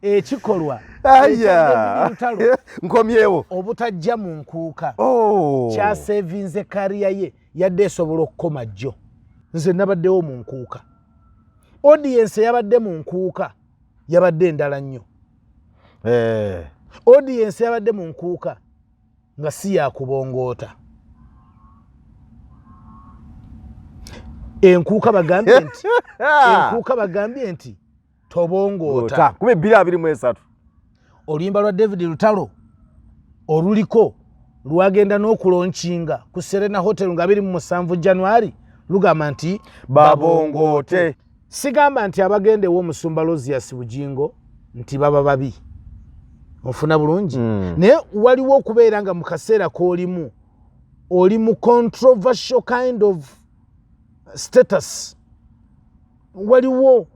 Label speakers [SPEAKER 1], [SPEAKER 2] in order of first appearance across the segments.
[SPEAKER 1] Ekikolwa
[SPEAKER 2] Aya.
[SPEAKER 1] Lutalo
[SPEAKER 2] Nkomyewo.
[SPEAKER 1] Obutajja mu nkuuka
[SPEAKER 2] Oh.
[SPEAKER 1] kyasevinze career ye, yadde esobola okukoma jjo. Nze nabaddewo mu nkuuka, audience eyabadde mu nkuuka yabadde endala nnyo. Audience yabadde mu nkuuka nga si yakubongoota. Enkuuka bagambye nti, enkuuka bagambye nti tobongoota.
[SPEAKER 2] Ota. Kuba 2023.
[SPEAKER 1] Oluyimba lwa David Lutalo oluliko lwagenda n'okulonkinga ku Serena Hotel nga 27 January lugamba nti
[SPEAKER 2] babongoote.
[SPEAKER 1] Sigamba nti abagenda ew'omusumba Aloysius Bugingo nti baba babi, onfuna bulungi? Naye waliwo okubeera nga mu kaseera k'olimu oli mu controversial kind of status, waliwo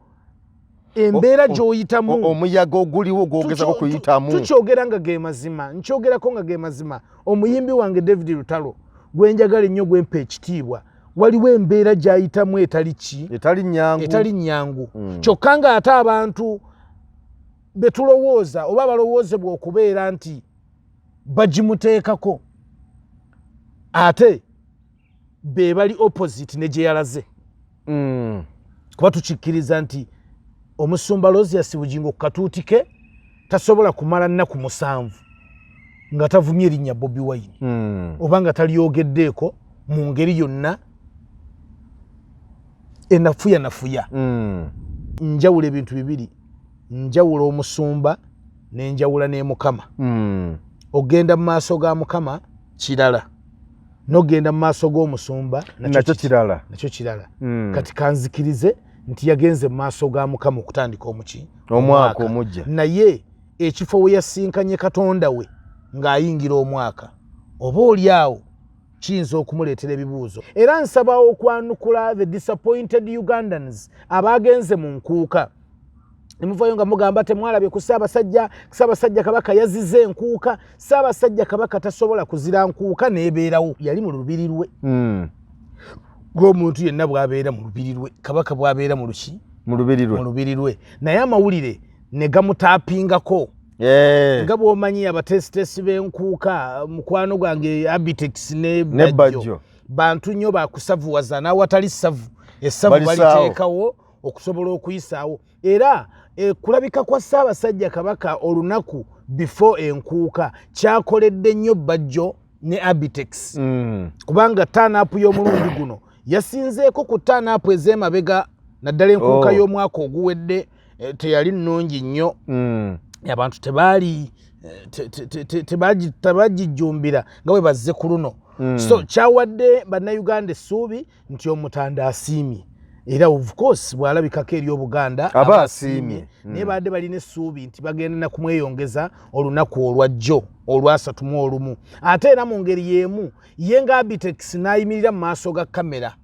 [SPEAKER 1] embeera gy'oyitamu,
[SPEAKER 2] Omuyaga oguliwo gwogezako kuyitamu.
[SPEAKER 1] Tukyogera nga ge mazima, nkyogerako nga ge mazima. Omuyimbi wange David Lutalo gwenjagala ennyo, gwempa ekitiibwa, waliwo embeera gy'ayitamu etali ki?
[SPEAKER 2] Etali nyangu.
[SPEAKER 1] Etali nyangu. Kyokka ng'ate abantu betulowooza oba balowoozebwa okubeera nti bagimuteekako ate be bali opposite ne gye yalaze. Kuba tukikkiriza nti omusumba Aloysius Bugingo ku katuuti ke tasobola kumala nnaku 7 nga tavumye erinnya Bobi Wine oba nga talyogeddeeko mu ngeri yonna enafuya nafuya. Njawula ebintu bibiri, njawula omusumba nenjawula ne Mukama. Ogenda mu maaso ga Mukama kirala, nogenda mu maaso g'omusumba
[SPEAKER 2] nakyo kirala.
[SPEAKER 1] Nakyo kirala. Kati kanzikirize nti yagenze mu maaso ga Mukama okutandika omuki?
[SPEAKER 2] Omwaka omujja.
[SPEAKER 1] Naye ekifo we yasinkanye Katonda we ng'ayingira omwaka, oba oli awo kiyinza okumuleetera ebibuuzo. Era nsaba okwanukula the disappointed Ugandans abagenze mu nkuuka nemuvayo nga mugamba temwalabye ku Ssaabasajja. Ssaabasajja Kabaka yazize enkuuka. Ssaabasajja Kabaka tasobola kuzira nkuuka n'ebeerawo. Yali mu lubiri lwe ng'omuntu yenna bw'abeera mu lubiri lwe, Kabaka bw'abeera mu luki?
[SPEAKER 2] Mu lubiri lwe.
[SPEAKER 1] Mu lubiri lwe, naye amawulire ne gamutaapingako. Nga bw'omanyi abateesiteesi b'enkuuka, mukwano gwange Abitex ne
[SPEAKER 2] ne
[SPEAKER 1] Bajjo
[SPEAKER 2] Bajjo
[SPEAKER 1] bantu nnyo bakusavuwaza, n'awatali ssavu essavu
[SPEAKER 2] balisaawo.
[SPEAKER 1] Baliteekawo okusobola okuyisaawo. Era kulabika kwa Ssaabasajja Kabaka olunaku before enkuuka kyakoledde nnyo Bajjo ne Abitex, kubanga turn-up y'omulundi guno yasinzeeko ku turn-up ez'emabega, naddala enkuuka y'omwaka oguwedde teyali nnungi nnyo. Abantu tebaali tebagijjumbira nga bwe bazze ku luno. So kyawadde Bannayuganda essuubi nti Omutanda asiimye, era of course bw'alabikako eri Obuganda
[SPEAKER 2] aba asiimye.
[SPEAKER 1] Naye badde balina essuubi nti bagenda na kumweyongeza olunaku olwajjo olwasatu mu olumu. Ate era mu ngeri y'emu ye nga Abitex n'ayimirira mu maaso ga kamera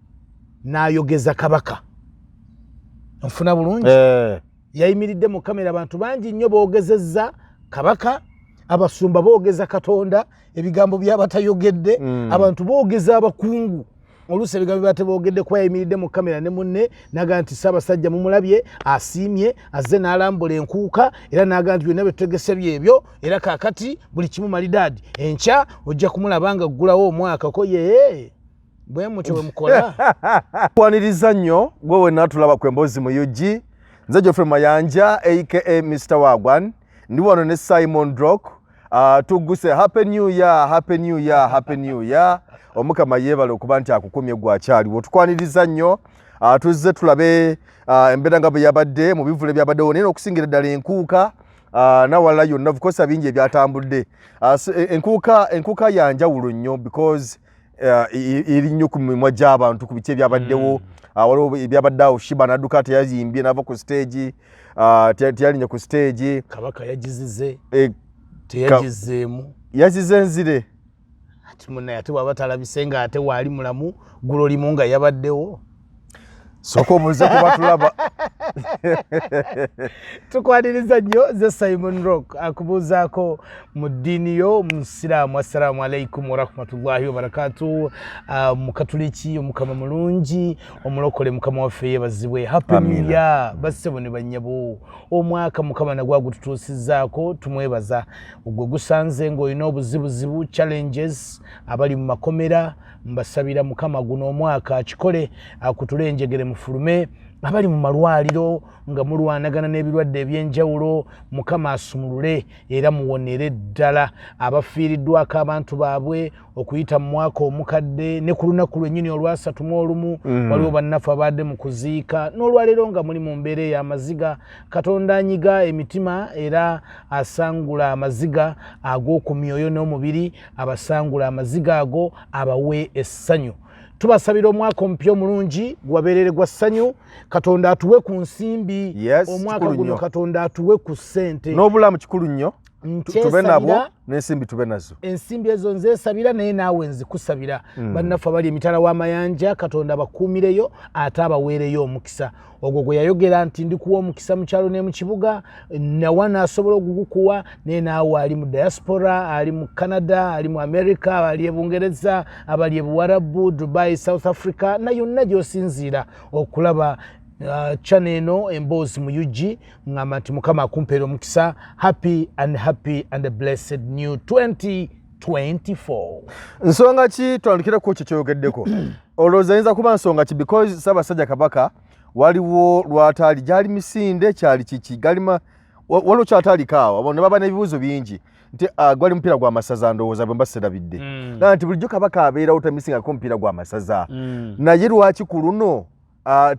[SPEAKER 1] n'ayogeza Kabaka, nfuna bulungi?
[SPEAKER 2] Eh.
[SPEAKER 1] Yayimiridde mu kamera, abantu bangi nnyo boogezezza Kabaka, abasumba boogeza Katonda ebigambo byabatayogedde, abantu boogeza abakungu oluusi ebigambo byateboogedde, kuba yayimiridde mu kamera ne munne naga nti Ssaabasajja mumulabye asiimye, azze n'alambula enkuuka, era naga nti byonna byetutegese byebyo, era kaakati buli kimu malidaadi, enkya ojja kumulaba nga ggulawo omwaka ko ye bwe mutyo bwe mukola.
[SPEAKER 2] Kwaniriza nnyo gwe wenna tulaba ku Emboozi mu UG. Nze Geoffrey Mayanja aka Mr Wagwan, ndi wano ne Simon Drok. Tugguse happy new year, happy new year, happy new year. Omukama yeebale okuba nti akukumye gwakyaliwo. Tukwaniriza nnyo. Tuzze tulabe embeera nga bwe yabadde mu bivule byabaddewo, naye n'okusingira ddala enkuuka nawalala yonna, of course bingi ebyatambudde. So, enkuuka ya njawulo nnyo because eri nnyo ku mimwa gy'abantu ku biki ebyabaddewo. Waliwo ebyabadde awo, Sheebah n'adduka, teyayimbye n'ava ku stage, teyalinye ku stage.
[SPEAKER 1] Kabaka yagizize.
[SPEAKER 2] Eh,
[SPEAKER 1] teyagizeemu.
[SPEAKER 2] Yazize nzire.
[SPEAKER 1] Ati munaye, ate bwaba talabise nga ate waali mulamu gulo limu nga yabaddewo.
[SPEAKER 2] Sooka obuuze kuba tulaba.
[SPEAKER 1] Tukwaniriza nnyo. Ze Simon Rock akubuuzaako mu ddiini yo musiraamu, assalamu alaikum warahmatullahi wabarakatu. Mukatuliki, omukama mulungi, omulokole, mukama waffe yebazibwe. Happy New Year, bassebo ne bannyabo. Omwaka mukama nagwo agututuusizzaako, tumwebaza. Ogwe gusanze ng'olina obuzibuzibu, challenges, abali mu makomera mbasabira mukama guno omwaka akikole akutule enjegere mufulume. Abali mu malwaliro nga mulwanagana n'ebirwadde ebyenjawulo, mukama asumulule era muwonere ddala. Abafiiriddwako abantu baabwe okuyita mu mwaka omukadde ne ku lunaku lwennyini olwasatu mu olumu, waliwo bannaffe abadde mu kuziika n'olwaleero nga muli mu mbeera ey'amaziga, Katonda anyiga emitima era asangula amaziga ag'oku myoyo n'omubiri, abasangula amaziga ago abawe essanyu. Tubasabira omwaka omupya omulungi gwabeerere gwa ssanyu. Katonda atuwe ku nsimbi. Omwaka
[SPEAKER 2] Kikulu
[SPEAKER 1] guno
[SPEAKER 2] nnyo.
[SPEAKER 1] Katonda atuwe ku ssente.
[SPEAKER 2] N'obulamu kikulu nnyo. Tube nabwo
[SPEAKER 1] Nkyesabira.
[SPEAKER 2] N'ensimbi tube nazo.
[SPEAKER 1] Ensimbi ezo nzesabira, naye naawe nzikusabira. Bannaffe abali emitala w'amayanja, Katonda abakuumireyo ate abaweereyo omukisa ogwo gwe yayogera nti ndikuwa omukisa mu kyalo ne mu kibuga. Nawa naasobola ogugukuwa, naye naawe ali mu diaspora, ali mu Canada, ali mu America, ali e Bungereza, abali e Buwarabu, Dubai, South Africa na yonna gy'osinziira okulaba channel eno Emboozi mu UG, ngamba nti mukama akumpeera omukisa. Happy and happy and a blessed new 2024.
[SPEAKER 2] Nsonga ki twandikire ku ekyo kyoyogeddeko? Olowooza yinza kuba nsonga ki? Because Ssaabasajja Kabaka waliwo lwataali gyali misinde, kyali kiki galima, waliwo kyataaliko awo, abo ne baba n'ebibuuzo bingi nti gwali mupiira gwa masaza, ndowooza bwe mba serabidde. Naga nti bulijjo Kabaka abeerawo tamisingako omupiira gwa masaza, naye lwaki ku luno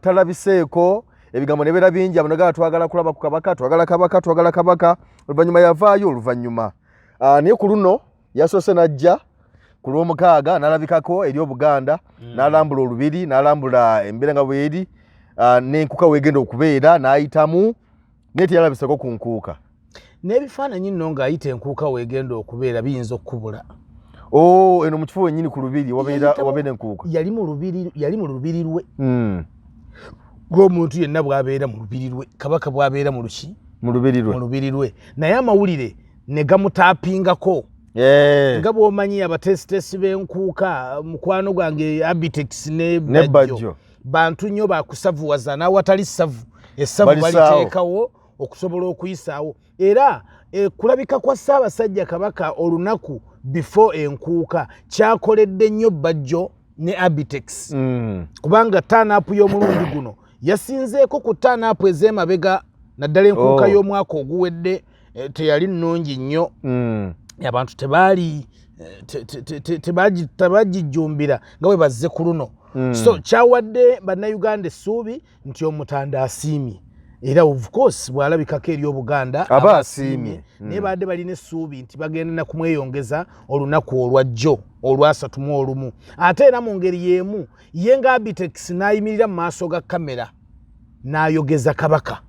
[SPEAKER 2] talabiseeko? Ebigambo ne beera bingi, abanogaa twagala kulaba ku Kabaka, twagala Kabaka, twagala Kabaka. Oluvannyuma yavaayo oluvannyuma. Naye ku luno yasoose n'ajja ku Lwomukaaga n'alabikako eri Obuganda, n'alambula olubiri, n'alambula embeera nga bweri, n'enkuuka weegenda okubeera n'ayitamu, naye teyalabiseko ku nkuuka.
[SPEAKER 1] N'ebifaananyi nno ng'ayita enkuuka weegenda okubeera biyinza okukubula.
[SPEAKER 2] Oh, eno mu kifo wennyini ku lubiri wabeera wabeera enkuuka.
[SPEAKER 1] Yali mu lubiri, yali mu lubiri lwe, ng'omuntu yenna bw'abeera mu lubiri lwe, Kabaka bw'abeera mu luki?
[SPEAKER 2] Mu lubiri lwe.
[SPEAKER 1] Mu lubiri lwe, naye amawulire ne gamutaapingako. Nga bw'omanyi abateesiteesi b'enkuuka, mukwano gwange Abitex ne
[SPEAKER 2] ne
[SPEAKER 1] Bajjo
[SPEAKER 2] Bajjo.
[SPEAKER 1] Bantu nnyo bakusavuwaza, n'awatali ssavu essavu
[SPEAKER 2] Balisaawo.
[SPEAKER 1] baliteekawo okusobola okuyisaawo. Era kulabika kwa Ssaabasajja Kabaka olunaku before enkuuka kyakoledde nnyo Bajjo ne Abitex, kubanga turn-up y'omulundi guno yasinzeeko ku turn-up ez'emabega, naddala enkuuka y'omwaka oguwedde teyali nnungi nnyo. Abantu tebaali tebagijjumbira nga bwe bazze ku luno. So kyawadde bannayuganda essuubi nti omutanda asiimye, era of course bw'alabikako eri Obuganda
[SPEAKER 2] aba asiimye.
[SPEAKER 1] Naye baadde balina essuubi nti bagenda na kumweyongeza olunaku olwajjo olwasatu mu olumu. Ate era mu ngeri y'emu ye nga Abitex n'ayimirira mu maaso ga kamera n'ayogeza Kabaka,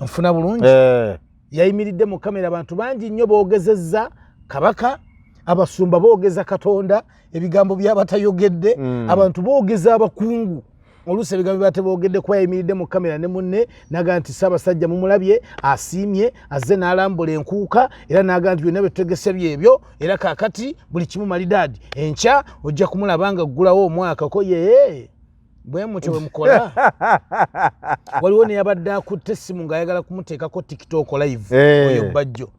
[SPEAKER 1] nfuna bulungi?
[SPEAKER 2] Eh.
[SPEAKER 1] Yayimiridde mu kamera, abantu bangi nnyo boogezezza Kabaka, abasumba boogeza Katonda ebigambo byabatayogedde, abantu boogeza abakungu oluusi ebigambo byabateboogedde, kuba yayimiridde mu kamera ne munne naga nti Ssaabasajja mumulabye asiimye, azze n'alambula enkuuka, era naga nti byonna byetutegese byebyo, era kaakati buli kimu malidaadi, enkya ojja kumulaba nga ggulawo omwaka ko ye bwe mutyo bwe mukola. Waliwo neyabadde akutte essimu ng'ayagala kumuteekako TikTok live, oyo Bajjo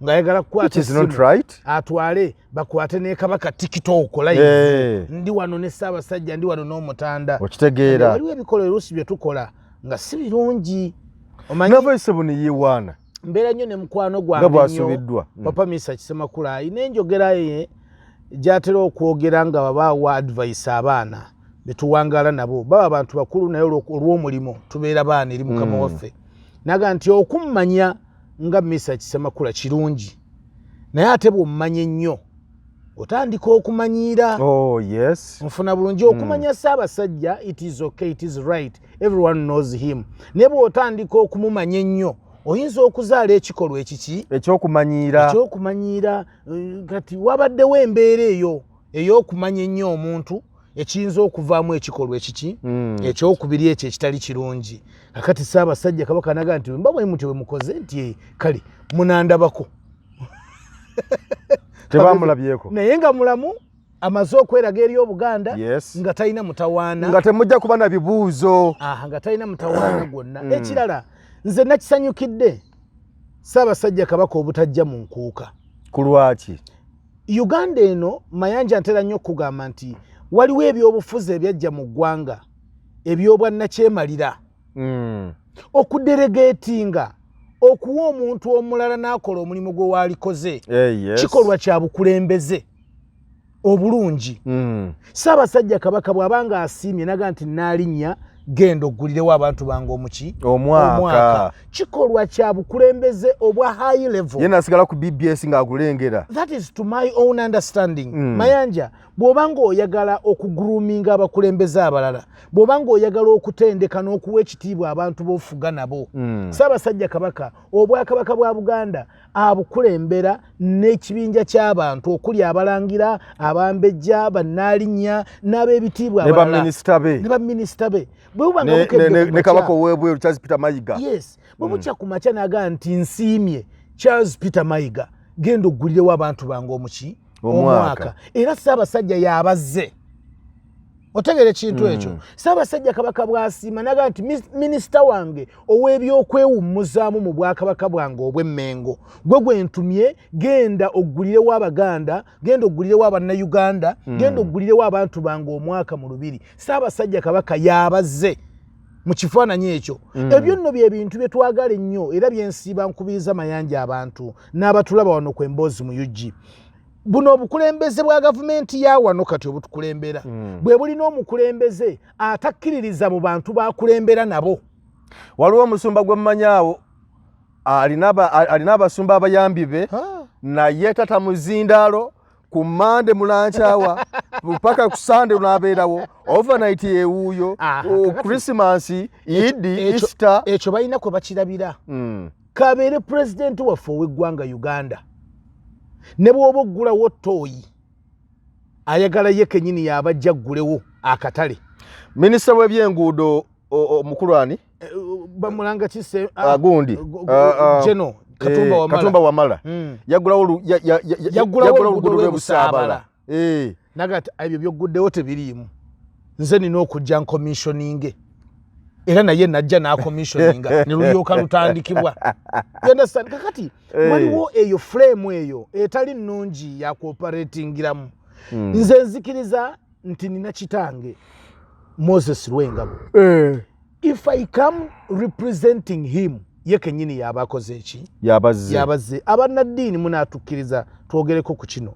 [SPEAKER 1] ng'ayagala kukwata
[SPEAKER 2] Which is not
[SPEAKER 1] essimu
[SPEAKER 2] right.
[SPEAKER 1] atwale bakwate ne Kabaka TikTok live, ndi wano ne Ssaabasajja, ndi wano n'omutanda.
[SPEAKER 2] Okitegeera.
[SPEAKER 1] Waliwo ebikolwa oluusi bye tukola nga si birungi, omanyi.
[SPEAKER 2] Nava esebo neyewaana.
[SPEAKER 1] Mbeera nnyo ne mukwano
[SPEAKER 2] nga
[SPEAKER 1] gwange nnyo
[SPEAKER 2] bw'asuubiddwa.
[SPEAKER 1] Papa Misa Kisemakula ayina enjogera ye gy'atera okwogera nga baba awa advice abaana betuwangaala nabo, baba bantu bakulu naye olw'omulimu tubeera baana eri mukama waffe, naga nti okummanya nga Misa Kisemakula kirungi, naye ate bw'ommanya ennyo otandika okumanyiira.
[SPEAKER 2] Oh yes.
[SPEAKER 1] Nfuna bulungi? Okumanya Ssaabasajja, it is okay, it is right, everyone knows him, naye bw'otandika okumumanya ennyo oyinza okuzaala ekikolwa ekiki?
[SPEAKER 2] Ekyokumanyiira.
[SPEAKER 1] Ekyokumanyiira. Kati wabaddewo embeera eyo ey'okumanya ennyo omuntu Ekiyinza okuvaamu ekikolwa ekiki ekyokubiri ekyo ekitali kirungi. Kakati Ssaabasajja Kabaka naga nti mba bwe mutyo bwe mukoze nti kale munandabako.
[SPEAKER 2] Tebamulabyeko.
[SPEAKER 1] Naye nga mulamu, amaze okweraga eri Obuganda nga talina mutawaana.
[SPEAKER 2] Nga temujja kuba na bibuuzo.
[SPEAKER 1] Aha, nga talina mutawaana gwonna. Ekirala, nze nakisanyukidde Ssaabasajja Kabaka obutajja mu nkuuka.
[SPEAKER 2] Ku lwaki?
[SPEAKER 1] Uganda eno, Mayanja, ntera nnyo okugamba nti waliwo ebyobufuzi ebyajja mu ggwanga ebyobwannakyemalira, okudelegatinga, okuwa omuntu omulala n'akola omulimu gwe waalikoze, kikolwa kya bukulembeze obulungi. Ssaabasajja Kabaka bw'aba nga asiimye naga nti naalinnya, genda oggulirewo abantu bange omuki?
[SPEAKER 2] Omwaka.
[SPEAKER 1] Kikolwa kya bukulembeze obwa high level.
[SPEAKER 2] Ye nasigala ku BBS ng'agulengera.
[SPEAKER 1] That is to my own understanding. Mayanja, bw'oba ng'oyagala okugroominga abakulembeze abalala, bw'oba ng'oyagala okutendeka n'okuwa ekitiibwa abantu b'ofuga nabo, Ssaabasajja Kabaka obwakabaka bwa Buganda abukulembera n'ekibinja ky'abantu okuli abalangira, abambejja, bannaalinnya n'ab'ebitiibwa
[SPEAKER 2] ne
[SPEAKER 1] abalala.
[SPEAKER 2] Baminisita be.
[SPEAKER 1] Ne baminisita be. Bwe buba nga bukedde ku
[SPEAKER 2] ne
[SPEAKER 1] makya-
[SPEAKER 2] kabaka ow'ebweru Charles Peter Mayiga.
[SPEAKER 1] Yes, bwe bukya ku makya nagaa nti nsiimye Charles Peter Mayiga, genda oggulirewo abantu bange omuki?
[SPEAKER 2] Omwaka.
[SPEAKER 1] Era Ssaabasajja yabazze, otegera ekintu ekyo. Ssaabasajja Kabaka bw'asiima nagaa nti minisita wange ow'ebyokwewummuzaamu mu bwakabaka bwange obw'Emmengo, gwe gwe ntumye, genda oggulirewo Abaganda, genda oggulirewo Abannayuganda, genda oggulirewo abantu bange omwaka mu lubiri. Ssaabasajja Kabaka yabazze mu kifaananyi ekyo. Ebyo nno bye bintu bye twagala ennyo, era byensiiba nkubiriza, Mayanja, abantu n'abatulaba wano ku Emboozi mu UG. Buno obukulembeze bwa gavumenti ya wano kati obutukulembera bwe bulina omukulembeze atakkiririza mu bantu bakulembera nabo.
[SPEAKER 2] Waliwo omusumba gwe mmanyaawo alina abasumba abayambi be, naye tata muzindaalo ku Mande mulankyawa paka ku Sande n'abeerawo overnight ewuuyo.
[SPEAKER 1] Kakati-
[SPEAKER 2] Christmas, Idi, Easter.
[SPEAKER 1] Ekyo balina kwe bakirabira. Kabeere pulezidenti waffe ow'eggwanga Uganda, ne bw'oba oggulawo ttooyi, ayagala ye kenyini yabajja aggulewo akatale.
[SPEAKER 2] Minisita w'ebyenguudo omukulu ani?
[SPEAKER 1] Bamulanga kise?
[SPEAKER 2] Gundi.
[SPEAKER 1] Geno Katumba Wamala.
[SPEAKER 2] Katumba Wamala yaggulawo
[SPEAKER 1] Yaggulawo
[SPEAKER 2] yaggulawo
[SPEAKER 1] oluguudo
[SPEAKER 2] oluguudo
[SPEAKER 1] lw'Ebusaabala.
[SPEAKER 2] lw'Ebusaabala.
[SPEAKER 1] Naga ati ebyo byogguddewo tebiriimu, nze nina okujja ncommissioninge, era naye najja n'acommissioninga ne lulyoka lutandikibwa. You understand? Kakati waliwo eyo frame eyo etali nnungi yakuoperatingiramu. Nze nzikiriza nti nina kitange Moses Lwengabo. If I come representing him, ye kenyini yaba akoze eki?
[SPEAKER 2] Yabazze.
[SPEAKER 1] Yabazze. Abannaddiini munaatukkiriza twogereko ku kino.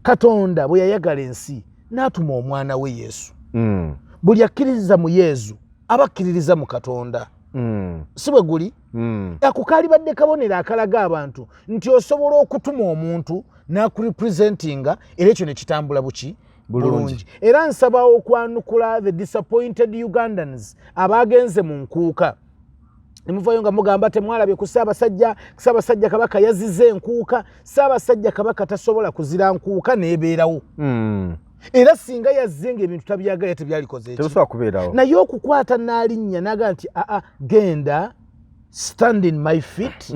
[SPEAKER 1] Katonda bwe yayagala ensi n'atuma omwana we Yesu. Buli akkiririza mu Yesu aba akkiririza mu Katonda. Si bwe guli? Ako kaalibadde kabonero akalaga abantu nti osobola okutuma omuntu n'akurepresentinga, era ekyo ne kitambula buki?
[SPEAKER 2] Bulungi.
[SPEAKER 1] Bulungi. Era nsaba okwanukula the disappointed Ugandans abagenze mu nkuuka nemuvayo nga mugamba temwalabye ku Ssaabasajja, Ssaabasajja Kabaka yazize enkuuka. Ssaabasajja Kabaka tasobola kuzira nkuuka n'ebeerawo. Era singa yazze nga ebintu tabyagala, tebyalikoze eki?
[SPEAKER 2] Tebusobola kubeerawo.
[SPEAKER 1] Naye okukwata n'alinnya naga nti aa, genda stand in my feet,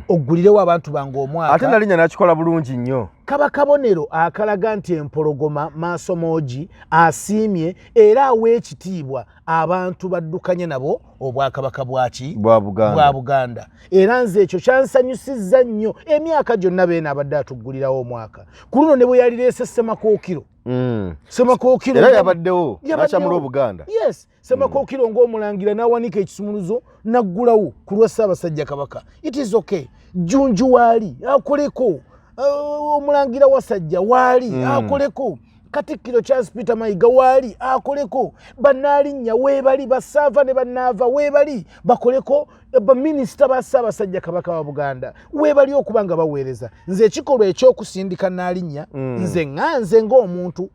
[SPEAKER 1] oggulirewo abantu bange omwaka.
[SPEAKER 2] Ate nalinnya nakikola bulungi nnyo.
[SPEAKER 1] Kaba kabonero akalaga nti empologoma maaso moogi asiimye era awa ekitiibwa abantu baddukanye nabo obwakabaka bwaki?
[SPEAKER 2] Bwa Buganda.
[SPEAKER 1] Bwa Buganda. Era nze ekyo kyansanyusizza nnyo. Emyaka gyonna beena abadde atuggulirawo omwaka, ku luno ne bwe yalireese Ssemakookiro. Ssemakookiro
[SPEAKER 2] Era yabaddewo.
[SPEAKER 1] Yabaddewo.
[SPEAKER 2] Nakyamula Obuganda.
[SPEAKER 1] Yes, Ssemakookiro ng'omulangira n'awanika ekisumuluzo n'aggulawo ku lwa Ssaabasajja Kabaka. It is okay. Jjunju waali akoleko, omulangira Wasajja waali akoleko, Katikkiro Charles Peter Mayiga waali akoleko, bannaalinnya weebali, basaava ne bannaava weebali bakoleko, baminisita ba Ssaabasajja Kabaka wa Buganda weebali okuba nga baweereza. Nze ekikolwa ekyokusindika naalinnya, nze ŋŋanze ng'omuntu,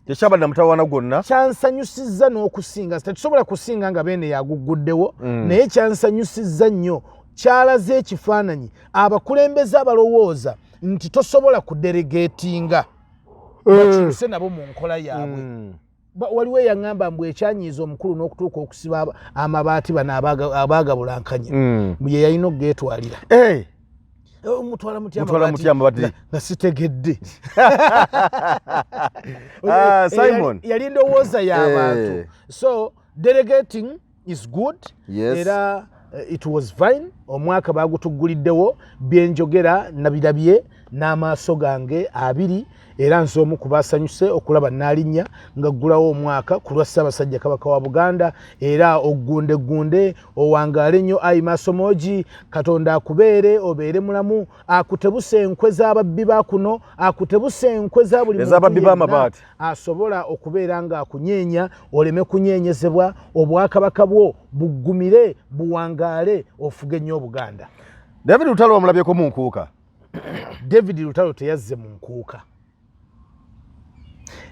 [SPEAKER 2] Tekyabadde mutawaana gwonna.
[SPEAKER 1] Kyansanyusizza n'okusinga. Tetusobola kusinga nga beene yagugguddewo, naye kyansanyusizza nnyo. Kyalaze ekifaananyi abakulembeze abalowooza nti tosobola kudelegatinga bakyuse nabo mu nkola yaabwe. Waliwo eyaŋŋamba mbu ekyanyiiza omukulu n'okutuuka okusiba amabaati bano abaagabulankanya mbu ye yalina okugeetwalira.
[SPEAKER 2] Eh!
[SPEAKER 1] Eh, mutwala mutya
[SPEAKER 2] Mutwala
[SPEAKER 1] amabaati
[SPEAKER 2] mutya amabaati?
[SPEAKER 1] Nga sitegedde.
[SPEAKER 2] Ah,
[SPEAKER 1] Eh,
[SPEAKER 2] Simon.
[SPEAKER 1] Yali ndowooza y'abantu. So delegating is good. Era it was fine. Omwaka bagutugguliddewo, byenjogera nabirabye n'amaaso gange abiri, era nze omu ku basanyuse okulaba Naalinnya nga ggulawo omwaka ku lwa Ssaabasajja Kabaka wa Buganda. Era oggunde ggunde, owangaale nnyo ayi maaso moogi, Katonda akubeere, obeere mulamu, akutebuse enkwe z'ababbi ba kuno, akutebuse enkwe za buli muntu
[SPEAKER 2] Ez'ababbi
[SPEAKER 1] yenna
[SPEAKER 2] b'amabaati.
[SPEAKER 1] asobola okubeera ng'akunyeenya, oleme kunyeenyezebwa, obwakabaka bwo buggumire, buwangaale, ofuge nnyo Obuganda.
[SPEAKER 2] David Lutalo wamulabyeko mu nkuuka?
[SPEAKER 1] David Lutalo teyazze mu nkuuka,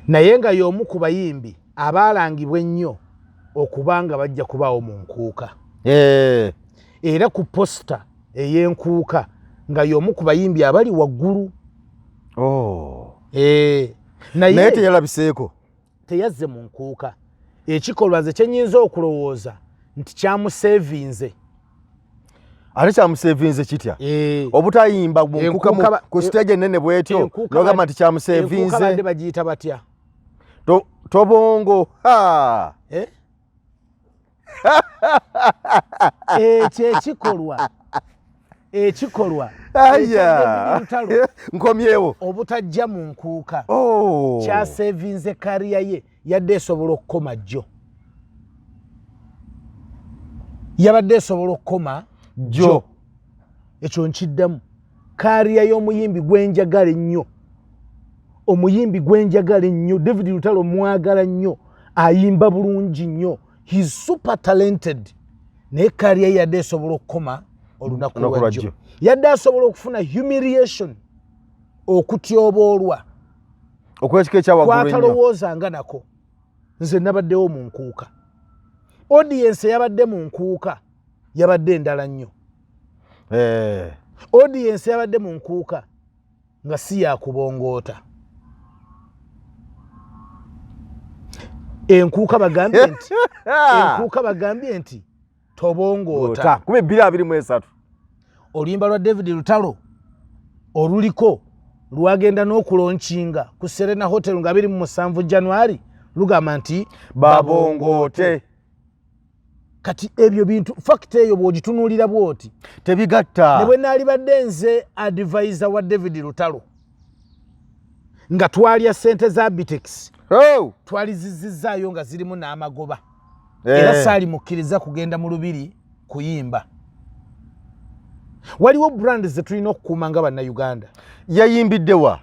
[SPEAKER 1] naye nga y'omu ku bayimbi abaalangibwa ennyo okuba nga bajja kubaawo mu nkuuka. Era ku poster ey'enkuuka nga y'omu ku bayimbi abali waggulu. Naye
[SPEAKER 2] Naye teyalabiseeko.
[SPEAKER 1] Teyazze mu nkuuka. Ekikolwa nze kyenyinza okulowooza nti kyamuseevinze.
[SPEAKER 2] Ate kyamuseevinze kitya? Obutayimba mu nkuuka ku stage ennene bwetyo, n'ogamba nti kyamuseevinze.
[SPEAKER 1] Enkuuka badde bagiyita batya?
[SPEAKER 2] Tobongo. Ha!
[SPEAKER 1] Ekyo ekikolwa
[SPEAKER 2] Aya.
[SPEAKER 1] Lutalo
[SPEAKER 2] Nkomyewo.
[SPEAKER 1] obutajja mu nkuuka kyaseevinze career ye. Yadde esobola okukoma jjo, yabadde esobola okukoma
[SPEAKER 2] jjo.
[SPEAKER 1] Ekyo nkiddamu. Career y'omuyimbi gwenjagala ennyo, omuyimbi gwenjagala ennyo David Lutalo, mwagala nnyo, ayimba bulungi nnyo, he's super talented, naye career ye yadde esobola okukoma olunaku
[SPEAKER 2] Olunaku
[SPEAKER 1] lwajjo.
[SPEAKER 2] lwajjo.
[SPEAKER 1] Yadde asobola okufuna humiliation, okutyoboolwa
[SPEAKER 2] okwekika ekyawaggulu ennyo
[SPEAKER 1] kwatalowoozanga nako. Nze nabaddewo mu nkuuka, audience eyabadde mu nkuuka yabadde endala nnyo. Audience yabadde mu nkuuka nga si yakubongoota. Enkuuka bagambye nti, enkuuka bagambye nti tobongoota.
[SPEAKER 2] Ota, kuba 2023.
[SPEAKER 1] Oluyimba lwa David Lutalo oluliko lwagenda n'okulaunchinga ku Serena Hotel nga 27 January, lugamba nti
[SPEAKER 2] babongoote.
[SPEAKER 1] Kati ebyo bintu, fact eyo bw'ogitunuulira bw'oti
[SPEAKER 2] tebigatta.
[SPEAKER 1] Ne bwe naalibadde nze advisor wa David Lutalo nga twalya sente za Bitex, twalizizizaayo nga zirimu n'amagoba. Era saali mukkiriza kugenda mu lubiri kuyimba. Waliwo brand ze tulina okukuuma nga Bannayuganda.
[SPEAKER 2] Yayimbidde wa?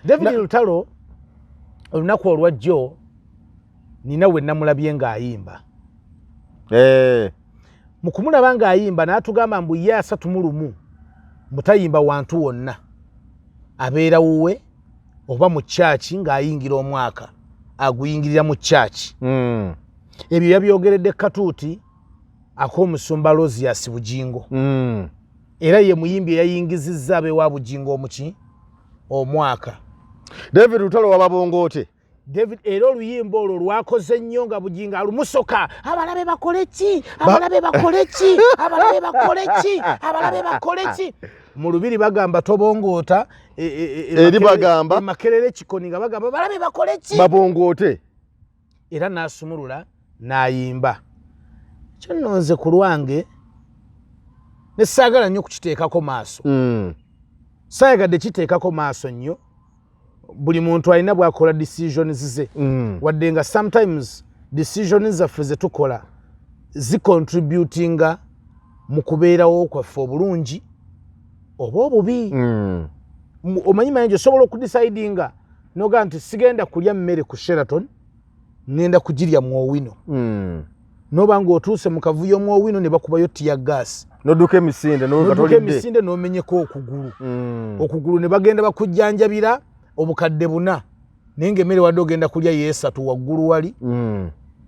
[SPEAKER 1] David Lutalo olunaku olwajjo nina we namulabye ng'ayimba. Mu kumulaba ng'ayimba n'atugamba mbu ye 31 mutayimba wantu wonna, abeera wuwe oba mu kyaki, ng'ayingira omwaka aguyingirira mu kyaki. Ebyo yabyogeredde katuuti ak'omusumba Aloysius Bugingo. Era ye muyimbi eyayingizizza abewa Bugingo omuki omwaka.
[SPEAKER 2] David Lutalo wababongoote.
[SPEAKER 1] David, era oluyimba olwo lwakoze nnyo nga Bugingo alumusoka, abalabe bakole ki, abalabe bakole ki, abalabe bakole ki, abalabe bakole ki. Mu lubiri bagamba tobongoota.
[SPEAKER 2] Eri bagamba.
[SPEAKER 1] Makerere Kikoni nga bagamba balabe bakole ki,
[SPEAKER 2] babongoote.
[SPEAKER 1] Era n'asumulula n'ayimba. Kyo nno nze ku lwange ne saagala nnyo kukiteekako maaso. Saayagadde kiteekako maaso nnyo. Buli muntu alina bw'akola decisions ze. Wadde nga sometimes decisions zaffe ze tukola zicontributinga mu kubeerawo kwaffe obulungi oba obubi. Omanyi mayingi osobola okudecidinga nogaa nti sigenda kulya mmere ku Sheraton, ŋŋenda kugirya mu Owino. Noba ng'otuuse mu kavuyo mu Owino ne bakubayo tear gas,
[SPEAKER 2] nodduka emisinde.
[SPEAKER 1] Nodduka
[SPEAKER 2] nolidde
[SPEAKER 1] emisinde n'omenyeka okugulu. Okugulu ne bagenda bakujjanjabira obukadde 4, naye ng'emmere wadde ogenda kulya yeesatu waggulu wali.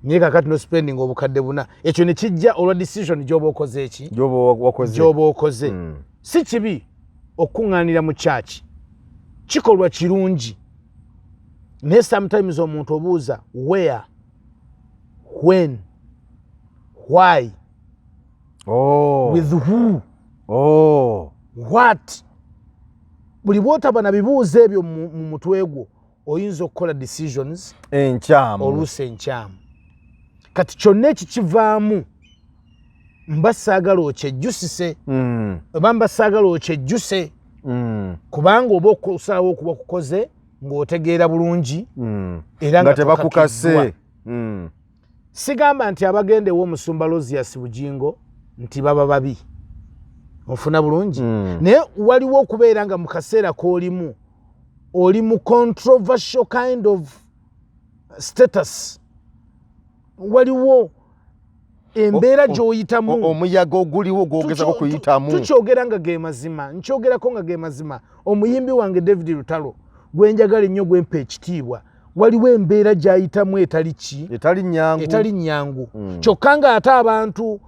[SPEAKER 1] Naye kakati no spending obukadde 4, ekyo ne kijja olwa decision gy'oba okoze eki
[SPEAKER 2] gyoba wakoze.
[SPEAKER 1] Gy'oba okoze. Si kibi okukuŋŋaanira mu kyaki, kikolwa kirungi. Naye sometimes omuntu obuuza where, when, why, with who, what. Buli bwotaba na bibuuzo ebyo mu mutwe gwo, oyinza okukola decisions
[SPEAKER 2] enkyamu.
[SPEAKER 1] Oluusi enkyamu. Kati kyonna ekikivaamu, mba saagala okyejjusise, oba mba saagala okyejjuse, kubanga oba okusalawo okuba kukoze ng'otegeera bulungi era
[SPEAKER 2] nga tebakukase.
[SPEAKER 1] Tokakiddwa. Sigamba nti abagenda ew'omusumba Aloysius Bugingo nti baba babi, onfuna bulungi? Naye waliwo okubeera nga mu kaseera k'olimu oli mu controversial kind of status, waliwo embeera gy'oyitamu.
[SPEAKER 2] Omuyaga oguliwo gwogezako kuyitamu.
[SPEAKER 1] Tukyogera nga ge mazima, nkyogerako nga ge mazima. Omuyimbi wange David Lutalo, gwenjagala ennyo, gwempa ekitiibwa, waliwo embeera gy'ayitamu etali ki?
[SPEAKER 2] Etali nyangu.
[SPEAKER 1] Etali nyangu. Kyokka ng'ate abantu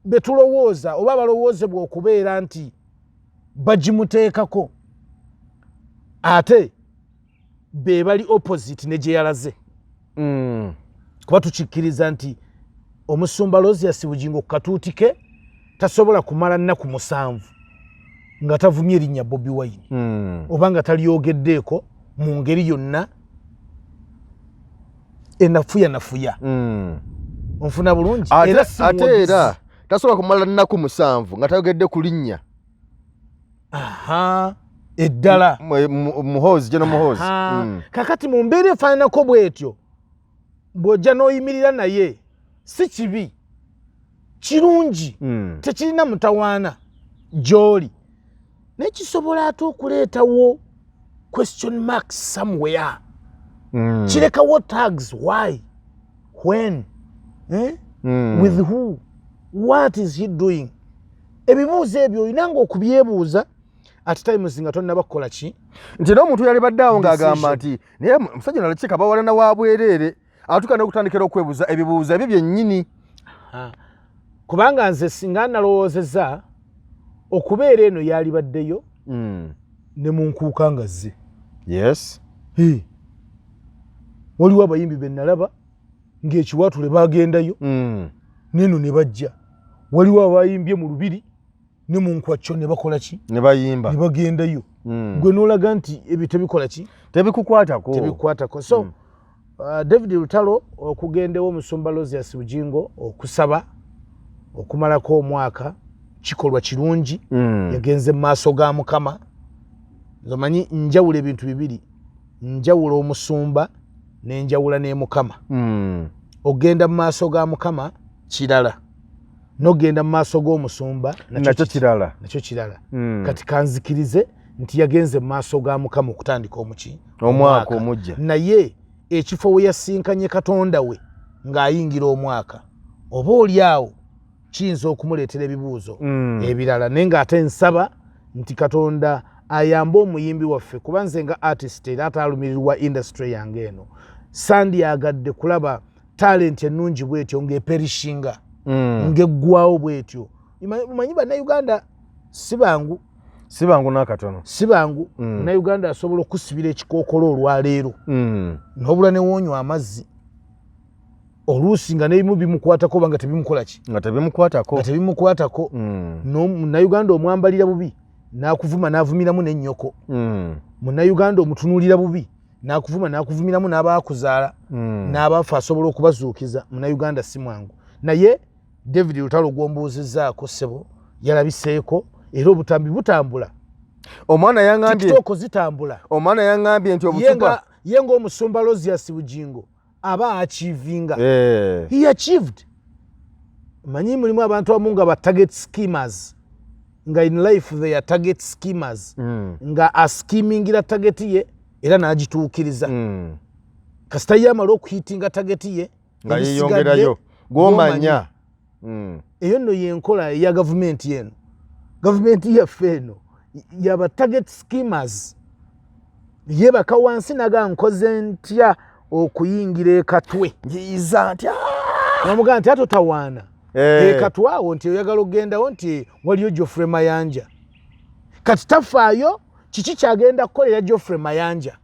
[SPEAKER 1] betulowooza oba abalowoozebwa okubeera nti bagimuteekako, ate be bali opposite ne gye yalaze. Kuba tukikkiriza nti omusumba Aloysius Bugingo ku katuuti ke tasobola kumala nnaku 7 nga tavumye erinnya Bobi Wine, oba nga talyogeddeeko mu ngeri yonna enafuya nafuya. Onfuna bulungi? Era si
[SPEAKER 2] Ate
[SPEAKER 1] muwagizi.
[SPEAKER 2] Era tasobola kumala nnaku 7 nga tayogedde ku linnya
[SPEAKER 1] Aha, eddala.
[SPEAKER 2] Muhoozi, General Muhoozi.
[SPEAKER 1] Aha. Kakati mu mbeera efaananako bwetyo, bw'ojja n'oyimirira naye, si kibi, kirungi, tekirina mutawaana gy'oli, naye kisobola ate okuleetawo question marks somewhere. Kirekawo tags: why, when, eh? With who, what is he doing? Ebibuuzo ebyo olinanga okubyebuuza at times nga tonnaba kukola ki?
[SPEAKER 2] Nti n'omuntu yalibadde awo ng'agamba
[SPEAKER 1] Decision.
[SPEAKER 2] nti naye omusajja ono alakika bawalana wa bwereere, atuuka n'okutandikira okwebuuza ebibuuzo ebyo byennyini.
[SPEAKER 1] Ha. Kubanga nze singa nalowoozezza okubeera eno, yalibaddeyo ne mu nkuuka nga zze. Waliwo abayimbi be nalaba ng'ekiwaatule bagendayo, neno ne bajja. Waliwo abayimbye mu lubiri ne mu nkwacyo ne bakola ki?
[SPEAKER 2] Ne bayimba.
[SPEAKER 1] Ne bagendayo. Gwe n'olaga nti ebyo tebikola ki?
[SPEAKER 2] Tebikukwatako.
[SPEAKER 1] Tebikukwatako. So David Lutalo okugendewo omusumba Aloysius Bugingo okusaba okumalako omwaka kikolwa kirungi. Yagenze mu maaso ga Mukama. Omanyi njawula ebintu bibiri, njawula omusumba nenjawula ne Mukama. Ogenda mu maaso ga Mukama kirala, nogenda mu maaso g'omusumba
[SPEAKER 2] nakyo kirala.
[SPEAKER 1] Nakyo kirala. Kati kanzikirize nti yagenze mu maaso ga Mukama okutandika omuki?
[SPEAKER 2] Omwaka omujja.
[SPEAKER 1] Naye ekifo we yasinkanye Katonda we ng'ayingira omwaka, oba oli awo kiyinza okumuleetera ebibuuzo ebirala. Naye ng'ate nsaba nti Katonda ayambe omuyimbi waffe, kuba nze nga artist era ataalumirirwa industry yange eno, sandyagadde kulaba talent ennungi bwetyo ng'eperishinga, ng'eggwawo bwetyo. Omanyi Bannayuganda si bangu.
[SPEAKER 2] Si bangu n'akatono.
[SPEAKER 1] Si bangu. Munnayuganda asobola okusibira ekikookolo olwaleero, n'obula newoonywa amazzi, oluusi nga n'ebimu bimukwatako oba nga tebimukola ki?
[SPEAKER 2] Nga tebimukwatako.
[SPEAKER 1] Nga tebimukwatako. Munnayuganda omwambalira bubi n'akuvuma n'avumiramu n'ennyoko. Munnayuganda omutunuulira bubi n'akuvuma n'akuvumiramu n'abaakuzaala, n'abafa asobola okubazuukiza. Munnayuganda si mwangu. Naye David Lutalo gwombuuzizzaako, ssebo, yalabiseeko era obutambi butambula.
[SPEAKER 2] Omwana yaŋambye
[SPEAKER 1] TikTok zitambula.
[SPEAKER 2] Omwana yaŋambye nti obucupa
[SPEAKER 1] ye ng'omusumba Aloysius Bugingo aba achievinga. He achieved. Manyi mulimu abantu abamu nga ba target schemers, nga in life they are target schemers, nga askimingira target ye era n'agituukiriza. Kasita ye amala okuhitinga target ye,
[SPEAKER 2] nga
[SPEAKER 1] ebisigadde
[SPEAKER 2] yeyongerayo gwomanya.
[SPEAKER 1] Eyo nno yenkola eya gavumenti eno. Gavumenti yaffe eno yaba target schemers. Yebaka wansi naga, nkoze ntya okuyingira ekatwe?
[SPEAKER 2] Njiyiza ntya?
[SPEAKER 1] Namugamba nti atotawaana. Ekatwe awo nti oyagala okugendawo nti waliyo Geoffrey Mayanja. Kati tafaayo kiki kyagenda kukolera Geoffrey Mayanja.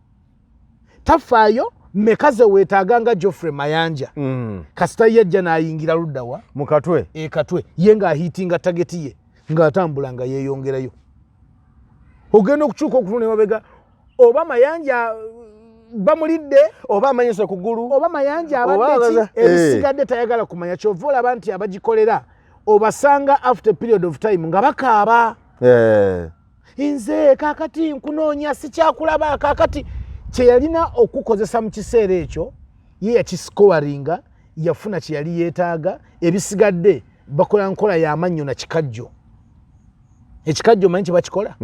[SPEAKER 1] Tafaayo meka ze weetaaga nga Geoffrey Mayanja. Kasita yajja n'ayingira luddawa?
[SPEAKER 2] Mu Katwe.
[SPEAKER 1] E Katwe, ye ng'ahiitinga target ye, ng'atambula nga yeeyongerayo. Ogenda okukyuka okutunula emabega, oba Mayanja bamulidde,
[SPEAKER 2] oba amanyise kugulu,
[SPEAKER 1] oba Mayanja abadde ki, ebisigadde tayagala kumanya. Kyova olaba nti abagikolera obasanga after period of time nga bakaaba. Nze kakati nkunoonya, sikyakulaba. Kakati kyeyalina okukozesa mu kiseera ekyo ye yakisikowaringa, yafuna kyeyali yeetaaga. Ebisigadde bakola nkola y'amannyo na kikajjo. Ekikajjo manyi kyebakikola?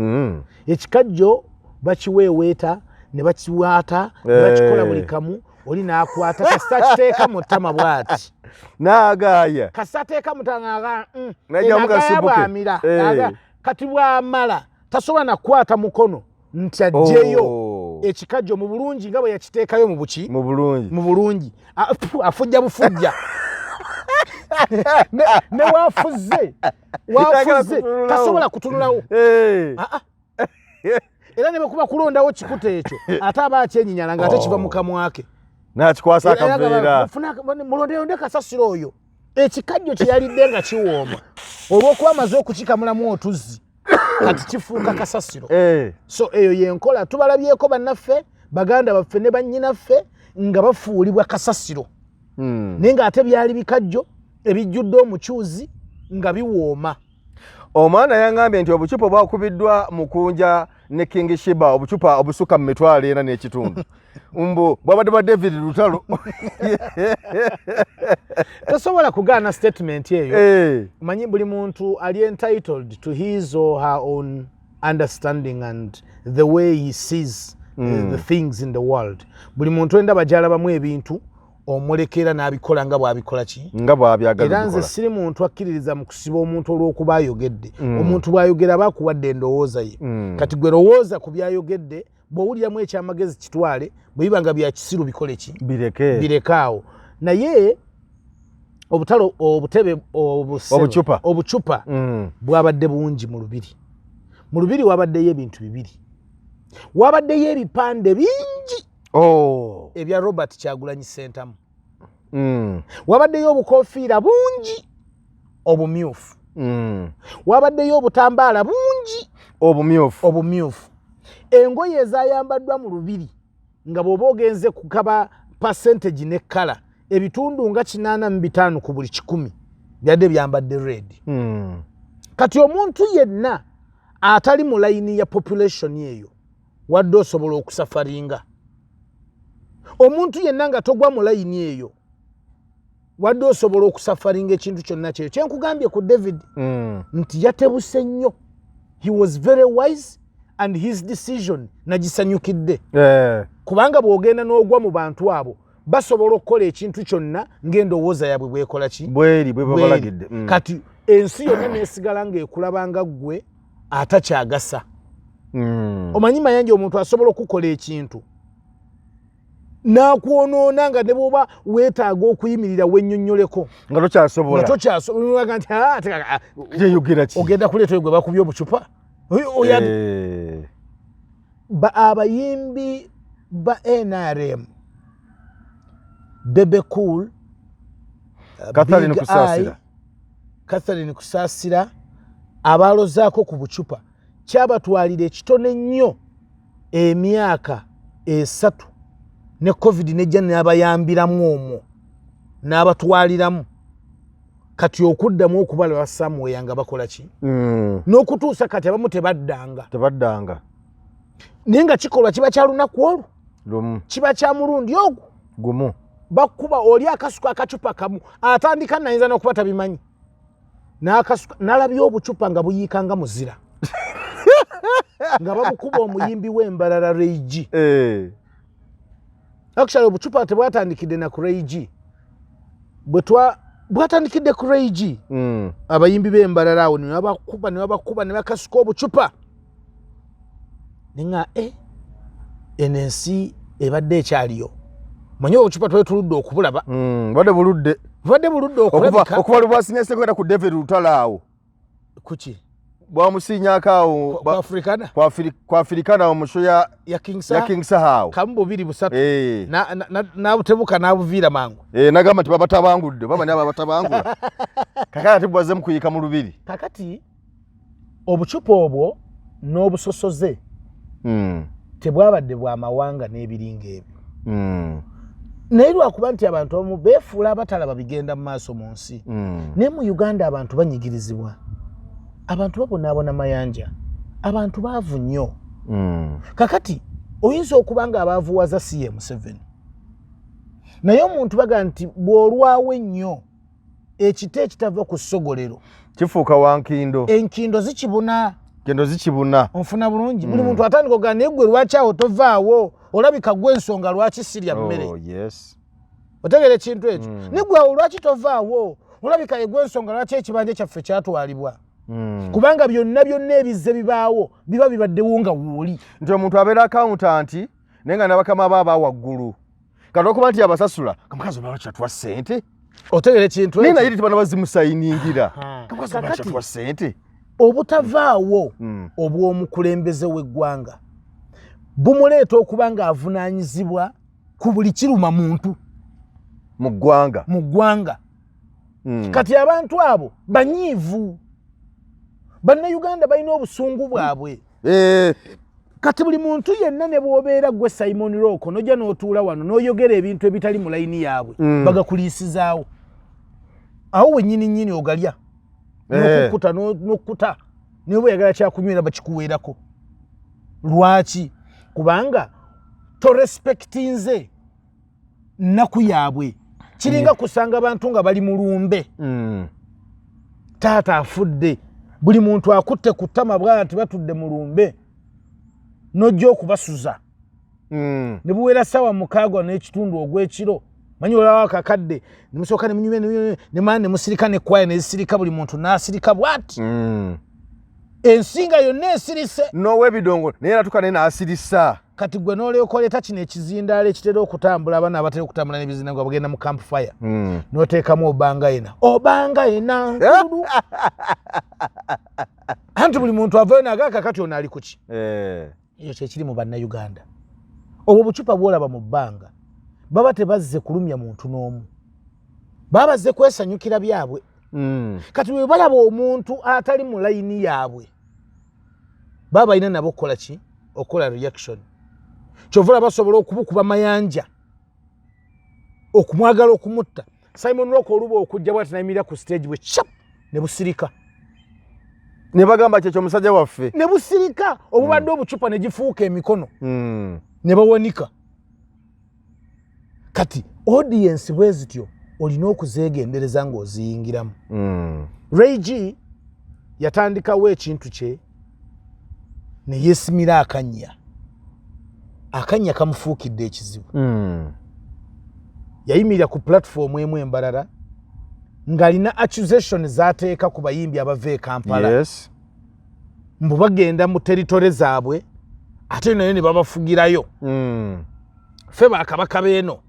[SPEAKER 1] Ekikajjo bakiweeweeta ne bakiwaata ne bakikola buli kamu. Oli n'akwata, kasita akiteeka mu ttama bw'ati,
[SPEAKER 2] n'agaaya.
[SPEAKER 1] Kasita ateeka mu ttama,
[SPEAKER 2] N'ajjamu kasibuke.
[SPEAKER 1] Bwamira. Kati bw'amala tasobola nakukwata mukono nti aggyeyo ekikajjo mu bulungi nga bwe yakiteekayo mu buki?
[SPEAKER 2] Mu bulungi.
[SPEAKER 1] Mu bulungi. Afujja bufujja, ne wafuze wafuze
[SPEAKER 2] kutunulawo.
[SPEAKER 1] Tasobola kutunulawo. Ah, ah. Era ne bwekuba kulondawo kikuta ekyo, ate aba akyenyinyala nga ate kiva mu kamwa ke.
[SPEAKER 2] N'akikwasa
[SPEAKER 1] Era
[SPEAKER 2] akaveera.
[SPEAKER 1] Mulondeyonde kasasiro oyo. Ekikajjo kye yalidde nga kiwooma, olw'okuba amaze okukikamulamu otuzzi, kati kifuuka kasasiro. So eyo yenkola tubalabyeko bannaffe, baganda baffe ne bannyinaffe nga bafuulibwa kasasiro, naye ng'ate byali bikajjo ebijjudde omucuuzi nga biwooma.
[SPEAKER 2] Omwana yaŋŋambye nti obucupa obwakubiddwa Mukunja ne King Shiba, obucupa obusukka mu 45,000, mbu bwabadde bwa David Lutalo.
[SPEAKER 1] Tosobola kugaana statement eyo. Manyi buli muntu ali entitled to his or her own understanding and the way he sees the things in the world. Buli muntu endaba gyalabamu ebintu, omulekera n'abikola nga bw'abikola ki.
[SPEAKER 2] Nga bwabyagala.
[SPEAKER 1] Era nze
[SPEAKER 2] obikola.
[SPEAKER 1] Siri muntu akkiririza mu kusiba omuntu olw'okuba ayogedde. Omuntu bw'ayogera aba akuwadde endowooza ye. Kati gwe lowooza ku byayogedde, bw'owuliramu ekyamagezi kitwale, bwe biba nga bya kisiru bikole ki?
[SPEAKER 2] Bireke.
[SPEAKER 1] Birekaawo. Naye obutalo, obutebe,
[SPEAKER 2] Obucupa.
[SPEAKER 1] Obucupa bwabadde bungi mu lubiri. Mu lubiri wabaddeyo ebintu bibiri. Wabaddeyo ebipande bingi ebya Robert Kyagulanyi Sentamu. Wabaddeyo obukofiira bungi obumyufu. Wabaddeyo obutambaala bungi
[SPEAKER 2] obumyufu.
[SPEAKER 1] Obumyufu. Engoye ezayambaddwa mu lubiri, nga bw'oba ogenze kukaba percentage ne color, ebitundu nga 85 ku buli 100 byadde byambadde red. Kati omuntu yenna atali mu layini ya population eyo, wadde osobola okusafaringa. Omuntu yenna nga togwa mu layini eyo, wadde osobola okusafaringa ekintu kyonna kyeyo. Kyenkugambye ku David nti yatebuse nnyo. He was very wise and his decision nagisanyukidde, kubanga bw'ogenda n'ogwa mu bantu abo, basobola okukola ekintu kyonna ng'endowooza yaabwe bwekola ki?
[SPEAKER 2] Bweri bwe
[SPEAKER 1] Bweri.
[SPEAKER 2] babalagidde.
[SPEAKER 1] Kati ensi yonna neesigala ng'ekulaba nga ggwe atakyagasa. Omanyi Mayanja, omuntu asobola okukola ekintu n'akwonoona nga ne bwoba weetaaga okuyimirira wennyonnyoleko,
[SPEAKER 2] nga tokyasobola.
[SPEAKER 1] Nga tokyasobola nti, "Ah, ah,
[SPEAKER 2] yeyogera ki?
[SPEAKER 1] Ogenda kuleeta oyo gwe bakubye obucupa." Abayimbi ba NRM, Bebe Cool,
[SPEAKER 2] Catherine
[SPEAKER 1] Big
[SPEAKER 2] Kusaasira.
[SPEAKER 1] Eye, Catherine Kusaasira, abalozaako ku bucupa, kyabatwalira ekitono ennyo emyaka 3, ne COVID nejja n'abayambiramu omwo n'abatwaliramu. Kati okuddamu okubalaba somewhere nga bakola ki? N'okutuusa kati abamu tebaddanga.
[SPEAKER 2] Tebaddanga.
[SPEAKER 1] Naye nga kikolwa kiba kya lunaku olwo,
[SPEAKER 2] lumu,
[SPEAKER 1] kiba kya mulundi ogwo
[SPEAKER 2] gumu.
[SPEAKER 1] Bakuba oli akasuka akacupa kamu, atandika nayinza n'okuba tabimanyi, n'akasuka n'alabye obucupa nga buyiika nga muzira, nga babukuba omuyimbi w'Embalala Ray G. Actually obucupa tebwatandikidde na ku Ray G, bwetwa bwatandikidde ku Ray G. Abayimbi b'Embalala awo ne babakuba, ne babakuba, ne bakasuka obucupa, neŋa e eno ensi ebadde ekyaliyo. Manyi obucupa twali tuludde okubulaba.
[SPEAKER 2] Badde buludde.
[SPEAKER 1] Bubadde buludde okulabika.
[SPEAKER 2] Okuva lwe bwasinyase kwenda ku David Lutalo awo.
[SPEAKER 1] Kuki?
[SPEAKER 2] Bwamusinyako awo
[SPEAKER 1] kwa
[SPEAKER 2] Africana awo mu show ya King Saha awo.
[SPEAKER 1] Kamu, bubiri, busatu. N'abutebuka n'abuviira mangu.
[SPEAKER 2] Nagamba nti babatabangudde, baba ni abatabangula. Kakati ate bwazze mu kuyiika mu lubiri.
[SPEAKER 1] Kakati obucupa obwo n'obusosoze tebwabadde bwa mawanga n'ebiringa ebyo. Naye lwakuba nti abantu abamu beefuula abatalaba bigenda mu maaso mu nsi. Naye mu Uganda abantu banyigirizibwa, abantu babonaabona, mayanja, abantu baavu nnyo. Kakati oyinza okuba nga abaavuwaza si ye Museveni, naye omuntu baga nti bw'olwawo ennyo ekita ekitava ku ssogolero
[SPEAKER 2] kifuuka wankindo.
[SPEAKER 1] Enkindo zikibuna.
[SPEAKER 2] Kindo zikibuna.
[SPEAKER 1] Onfuna bulungi? Buli muntu atandika ogamba, naye gwe lwaki awo tovaawo? Olabika gwe ensonga lwaki sirya mmere.
[SPEAKER 2] Oh, yes.
[SPEAKER 1] Otegeera ekintu ekyo? Naye gwe awo lwaki tovaawo? Olabika ye gwe ensonga lwaki ekibanja kyaffe kyatwalibwa. Kubanga byonna byonna ebizze bibaawo biba bibaddewo nga wooli.
[SPEAKER 2] Nti omuntu abeera accountant naye nga nabakama ba aba waggulu, kati okuba nti abasasula, kamukazi olwala kyatuwa ssente.
[SPEAKER 1] Otegeera ekintu
[SPEAKER 2] naye
[SPEAKER 1] ekyo?
[SPEAKER 2] Naye tibana bazimusayiningira. Kamukazi olwala
[SPEAKER 1] Kakati
[SPEAKER 2] kyatuwa ssente.
[SPEAKER 1] Obutavaawo obw'omukulembeze w'eggwanga bumuleeta okuba ng'avunaanyizibwa ku buli kiruma muntu
[SPEAKER 2] mu ggwanga.
[SPEAKER 1] Mu ggwanga. Kati abantu abo banyiivu, Bannayuganda balina obusungu bwabwe. Kati buli muntu yenna ne bw'obeera gwe Simon Rock nojja n'otuula wano n'oyogera ebintu ebitali mu layini yaabwe, bagakuliisizaawo awo wennyini nnyini ogalya n'okukkuta n'okkuta, naye oba oyagala kyakunywera bakikuweerako. Lwaki? Kubanga torespectinze nnaku yaabwe. Kiringa kusanga bantu nga bali mu lumbe, taata afudde, buli muntu akutte ku ttama bwati, batudde mu lumbe, n'ojja okubasuza. Ne buwera 6:30 ogw'ekiro, manyi olawo akakadde, nemusooka nemunyumya, nemala nemusirika, nekwaya nezisirika, buli muntu n'asirika bwati. Ensinga yonna esirise.
[SPEAKER 2] N'ow'ebidongo naye natuka naye n'asirisa.
[SPEAKER 1] Kati gwe n'olyoka oleeta kino ekizindaalo ekitera okutambula, abaana abatera okutambula n'ebizinda nga bagenda mu camp fire, n'oteekamu obanga yena, obanga yena nkulu, anti buli muntu avayo nagaa kakati ono ali kuki? Ekyo kyekiri mu Bannayuganda. Obwo bucupa bwolaba mu bbanga, baba tebazze kulumya muntu n'omu, baba bazze kwesanyukira byabwe. Kati bwe balaba omuntu atali mu layini yaabwe, baba balina nabo okukola ki? Okukola reaction. Kyova olaba basobola okubukuba mayanja okumwagala okumutta. Simon Rock oluba okujja bwati nayimirira ku stage bwe chap, ne busirika.
[SPEAKER 2] Ne bagamba kyekyo omusajja waffe.
[SPEAKER 1] Ne busirika obubadde obucupa ne gifuuka emikono. Ne bawanika. Kati audience bwe zityo olina okuzeegendereza ng'oziyingiramu. Ray G yatandikawo ekintu kye ne yeesimira akannya, akannya kamufuukidde ekizibu. Yayimirira ku platform emu embalala ng'alina accusation z'ateeka ku bayimbi abava e Kampala, mbu bagenda mu territory zaabwe ate naye ne babafugirayo. Ffe bakabaka beeno,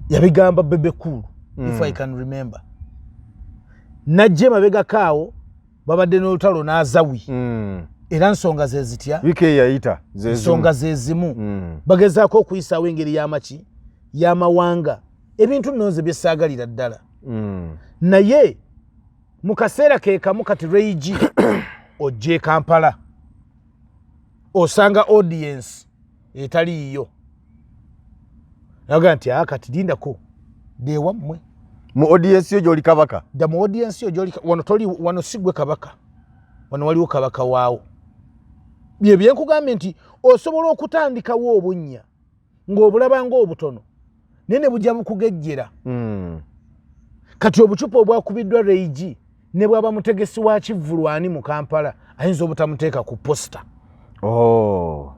[SPEAKER 1] yabigamba Bebe Cool, if I can remember. Najja emabegako awo babadde n'olutalo n'Azawi. Era nsonga ze zitya?
[SPEAKER 2] Wiiki eyayita.
[SPEAKER 1] Ensonga ze zimu. Bagezaako okuyisaawo engeri y'amaki y'amawanga, ebintu nno nze byesaagalira ddala. Naye mu kaseera ke kamu kati Ray G ojja e Kampala osanga audience etaliiyo, naga nti aa kati lindako dewammwe.
[SPEAKER 2] Mu audience yo gy'oli kabaka.
[SPEAKER 1] Dda mu audience yo gyoli wano, toli wano, si gwe kabaka wano, waliwo kabaka waawo. Bye byenkugambye nti osobola okutandikawo obunnya ng'obulaba ng'obutono, naye ne bujja bukugejjera. Kati obucupa obwakubiddwa Ray G, ne bwaba mutegesi wa kivvulwani mu Kampala, ayinza obutamuteeka ku poster.
[SPEAKER 2] Oh.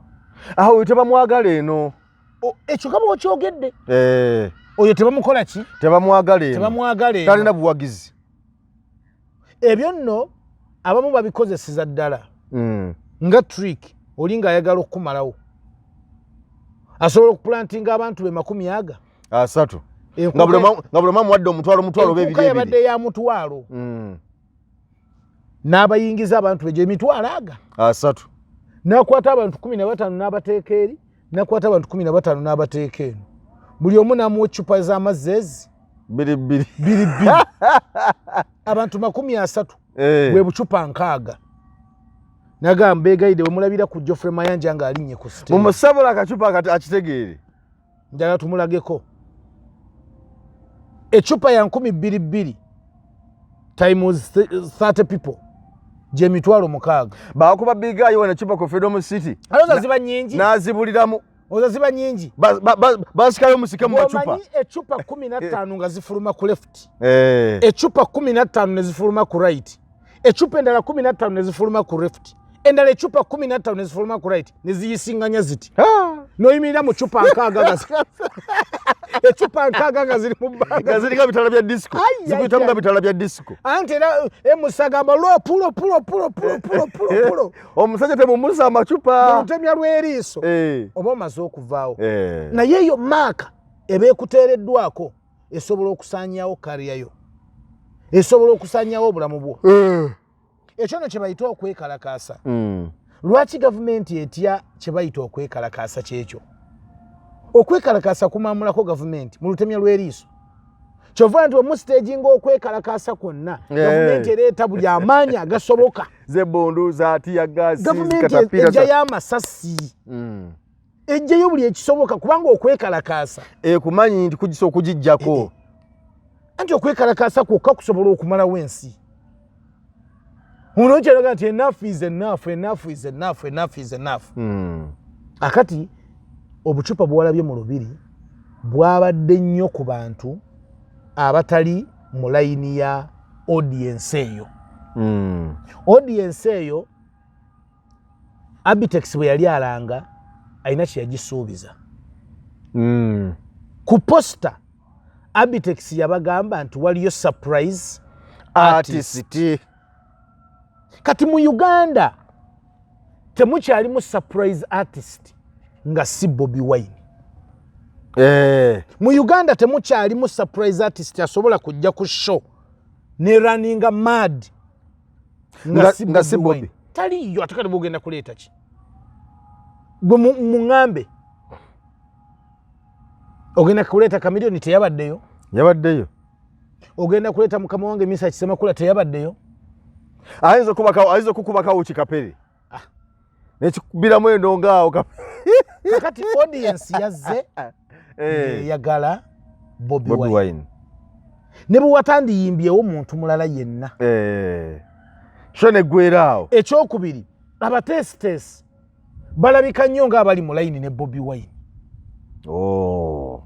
[SPEAKER 2] Awo oyo tebamwagala eno.
[SPEAKER 1] Ekyo kaba okyogedde.
[SPEAKER 2] Eh,
[SPEAKER 1] oyo tebamukola ki?
[SPEAKER 2] Tebamwagala eno.
[SPEAKER 1] Tebamwagala eno.
[SPEAKER 2] Talina buwagizi.
[SPEAKER 1] Ebyo nno abamu babikozeseza ddala nga trick. Oli ng'ayagala okukumalawo asobola okupulantinga abantu be makumi aga
[SPEAKER 2] 30, nga buli omu amuwadde omutwalo, omutwalo oba
[SPEAKER 1] enkuuka
[SPEAKER 2] ebiri
[SPEAKER 1] yabadde
[SPEAKER 2] ebiri.
[SPEAKER 1] Ya 1,000. N'abayingiza abantu egyo emitwalo aga
[SPEAKER 2] 30,
[SPEAKER 1] n'akwata abantu 15 n'abateeka eri, n'akwata abantu 15 n'abateeka eno, buli omu n'amuwa eccupa z'amazzi ezi
[SPEAKER 2] bbiri bbiri.
[SPEAKER 1] Bbiri bbiri, abantu 30. Bwe bucupa 60. Nagamba begayide wemulabira ku Geoffrey Mayanja ng'alinnye ku stage,
[SPEAKER 2] Mumusabula akacupa kati akitegeere.
[SPEAKER 1] Njagala tumulageko ecupa ya 2000 times 30 people, gyemitwalo 60.
[SPEAKER 2] Bakuba Big Eye wano ecupa ku Freedom City.
[SPEAKER 1] Aloza ziba nyingi.
[SPEAKER 2] N'azibuliramu.
[SPEAKER 1] Oza ziba nyingi.
[SPEAKER 2] Basikayo musike mu macupa.
[SPEAKER 1] Bw'omanyi ecupa 15 nga zifuluma ku left, ecupa 15 ne zifuluma ku right, ecupa endala 15 ne zifuluma ku left, endala ecupa 15 ne zifuluma ku right, ne ziyisinganya ziti, noyimirira mu cupa 60 nga ecupa 60 nga ziri mu bbanga.
[SPEAKER 2] Nga ziringa bitala bya disco.
[SPEAKER 1] Ai,
[SPEAKER 2] Zikuyitamu
[SPEAKER 1] ai,
[SPEAKER 2] nga
[SPEAKER 1] ai.
[SPEAKER 2] bitala bya disco.
[SPEAKER 1] Anti era emusagamba lo pulo pulo pulo pulo pulo pulo pulo.
[SPEAKER 2] Omusajja temumusa amacupa.
[SPEAKER 1] Olutemya lw'eriiso oba omaze okuvaawo. Naye eyo mark eba ekuteereddwako esobola okusaanyawo career yo, esobola okusaanyawo obulamu bwo. Ekyo no kye bayita okwekalakaasa. Lwaki gavumenti etya kye bayita okwekalakaasa? Kyekyo, okwekalakaasa kumamulako gavumenti mu lutemya lw'eriiso. Kyova nti omustaginga okwekalakaasa kwonna, gavumenti ereeta buli amaanyi agasoboka.
[SPEAKER 2] Zebundu za tear gas.
[SPEAKER 1] Gavumenti ejjayo amasasi, ejjayo buli ekisoboka, kubanga okwekalakaasa
[SPEAKER 2] Ekumanyi nti kugisa okugijjako.
[SPEAKER 1] Anti okwekalakaasa kwokka kusobola okumalawo ensi. Ono kyalaga nti enough is enough, enough is enough, enough is enough. Akati obucupa bwewalabye mu lubiri bwabadde nnyo ku bantu abatali mu layini ya audience eyo. Audience eyo Abitex bwe yali alanga alina kye yagisuubiza. Ku poster Abitex yabagamba nti waliyo surprise
[SPEAKER 2] artist.
[SPEAKER 1] Kati mu Uganda temukyalimu surprise artist nga si Bobi Wine. Mu Uganda temukyalimu surprise artist asobola kujja ku show ne runninga mad nga si
[SPEAKER 2] Nga si
[SPEAKER 1] Bobi Wine.
[SPEAKER 2] Bobi.
[SPEAKER 1] Taliyo. Ate kati bwogenda kuleeta ki? Gwe muŋŋambe, ogenda kuleeta Chameleone? Teyabaddeyo.
[SPEAKER 2] Yabaddeyo.
[SPEAKER 1] Ogenda kuleeta mukama wange Misa Kisemakula? Teyabaddeyo.
[SPEAKER 2] Ayinza okukubakawo kikapere nekikubiramu endongo awo.
[SPEAKER 1] Kakati audience yazze eyagala Bobi
[SPEAKER 2] Bobi
[SPEAKER 1] Wine.
[SPEAKER 2] Wine.
[SPEAKER 1] Ne bwe watandiyimbyewo muntu mulala yenna.
[SPEAKER 2] Show neggwera awo.
[SPEAKER 1] Ekyokubiri, abateesiteesi balabika nnyo ng'abali mu layini ne Bobi Wine.
[SPEAKER 2] Oh.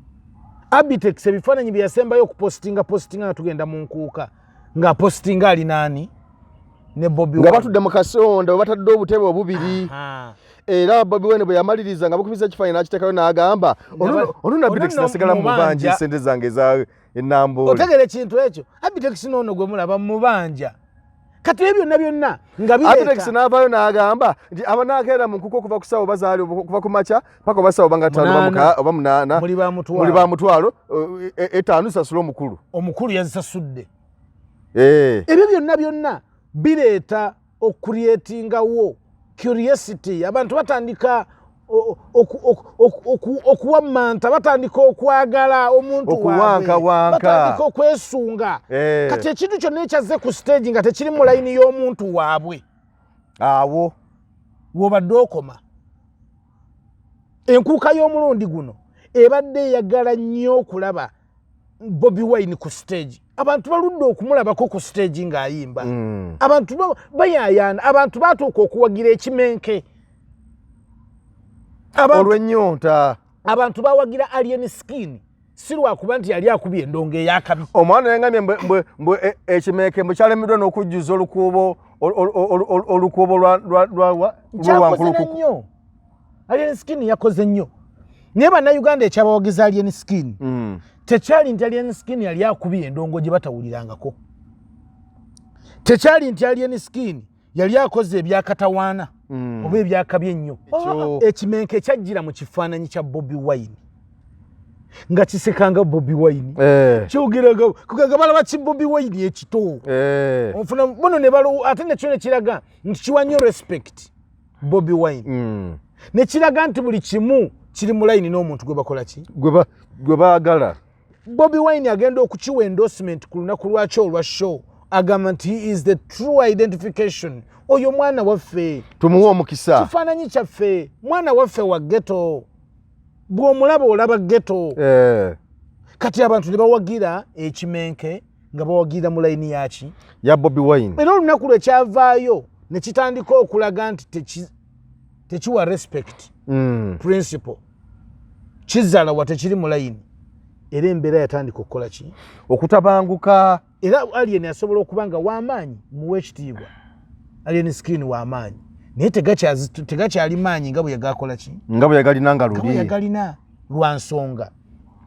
[SPEAKER 1] Abitex ebifaananyi bye yasembayo okupositinga positinga nga tugenda mu nkuuka, ng'apositinga ali naani? Ne Bobi
[SPEAKER 2] Nga
[SPEAKER 1] Wine.
[SPEAKER 2] batudde mu kasonda we batadde obutebe obubiri. Era Bobi Wine bwe yamaliriza nga bakubisa ekifaananyi n'akiteekayo n'agamba, "Ono Abitex
[SPEAKER 1] Ono
[SPEAKER 2] nasigala mu
[SPEAKER 1] mubanja."
[SPEAKER 2] mubanja sente zange eza enamboole.
[SPEAKER 1] Otegera ekintu ekyo? Abitex noono gwe mulaba mubanja. Kati ebyo byonna byonna nga
[SPEAKER 2] Abitex
[SPEAKER 1] bireeta
[SPEAKER 2] n'avaayo n'agamba nti abanaakeera mu nkuka okuva ku ssaawa oba zaali okuva ku makya paka oba ssaawa oba nga ttaano oba
[SPEAKER 1] 8.
[SPEAKER 2] Oba 8.
[SPEAKER 1] Muli ba mutwalo.
[SPEAKER 2] Muli ba mutwalo 5 sasula omukulu.
[SPEAKER 1] Omukulu yazisasudde. Ebyo byonna byonna bireeta okucreatingawo curiosity. Abantu batandika okuwammanta, batandika okwagala omuntu waabwe.
[SPEAKER 2] Okuwankawanka.
[SPEAKER 1] Batandika okwesunga. Kati ekintu kyonna ekyazze ku stage nga tekiri mu layini y'omuntu waabwe,
[SPEAKER 2] Awo
[SPEAKER 1] wobadde okoma. Enkuuka y'omulundi guno ebadde eyagala nnyo okulaba Bobi Wine ku stage. Abantu baludde okumulabako ku stage ng'ayimba. Abantu bayayaana. Abantu batuuka okuwagira ekimenke.
[SPEAKER 2] Olw'ennyonta.
[SPEAKER 1] Abantu bawagira Alien Skin si lwakuba nti yali akubye endongo eyakabi.
[SPEAKER 2] Omwana yangambye mbwe ekimeeke mbu kyalemeddwa n'okujjuza olukuubo olukuubo lwa
[SPEAKER 1] Kyakoze
[SPEAKER 2] Wankulukuku.
[SPEAKER 1] nnyo. Alien Skin yakoze nnyo, naye bannayuganda ekyabawagiza Alien Skin tekyali nti Alien Skin yali akubye endongo gye batawulirangako, tekyali nti Alien Skin yali akoze ebyakatawaana oba ebyakabi ennyo. Ekimenke kyajjira mu kifaananyi kya Bobi Wine. Nga kisekanga Bobi Wine, kyogeraga kugaga balaba ki Bobi Wine ekito. Onfuna bono ne balo, ate nekyo nekiraga nti kiwa nnyo respect Bobi Wine, nekiraga nti buli kimu kiri mu layini n'omuntu gwe bakola ki,
[SPEAKER 2] gwe baagala.
[SPEAKER 1] Bobi Wine agenda okukiwa endorsement ku lunaku lwakyo olwa show, agamba nti he is the true identification. Oyo mwana waffe.
[SPEAKER 2] Tumuwe omukisa.
[SPEAKER 1] Kifaananyi kyaffe, mwana waffe wa ghetto, bw'omulaba olaba ghetto. Kati abantu ne bawagira ekimenke nga bawagira mu layini yaki?
[SPEAKER 2] Ya Bobi Wine.
[SPEAKER 1] Era olunaku lwe kyavaayo ne kitandika okulaga nti tekiwa respect principle, kizaalawa tekiri mu layini, era embeera yatandika okukola ki?
[SPEAKER 2] Okutabanguka.
[SPEAKER 1] Era Alien asobola okuba nga w'amaanyi, muwe ekitiibwa, Alien Skin w'amaanyi, naye tegakyali maanyi nga bwe yagakola ki?
[SPEAKER 2] Nga bwe yagalina nga
[SPEAKER 1] nga bwe
[SPEAKER 2] luli.
[SPEAKER 1] Yagalina lwa nsonga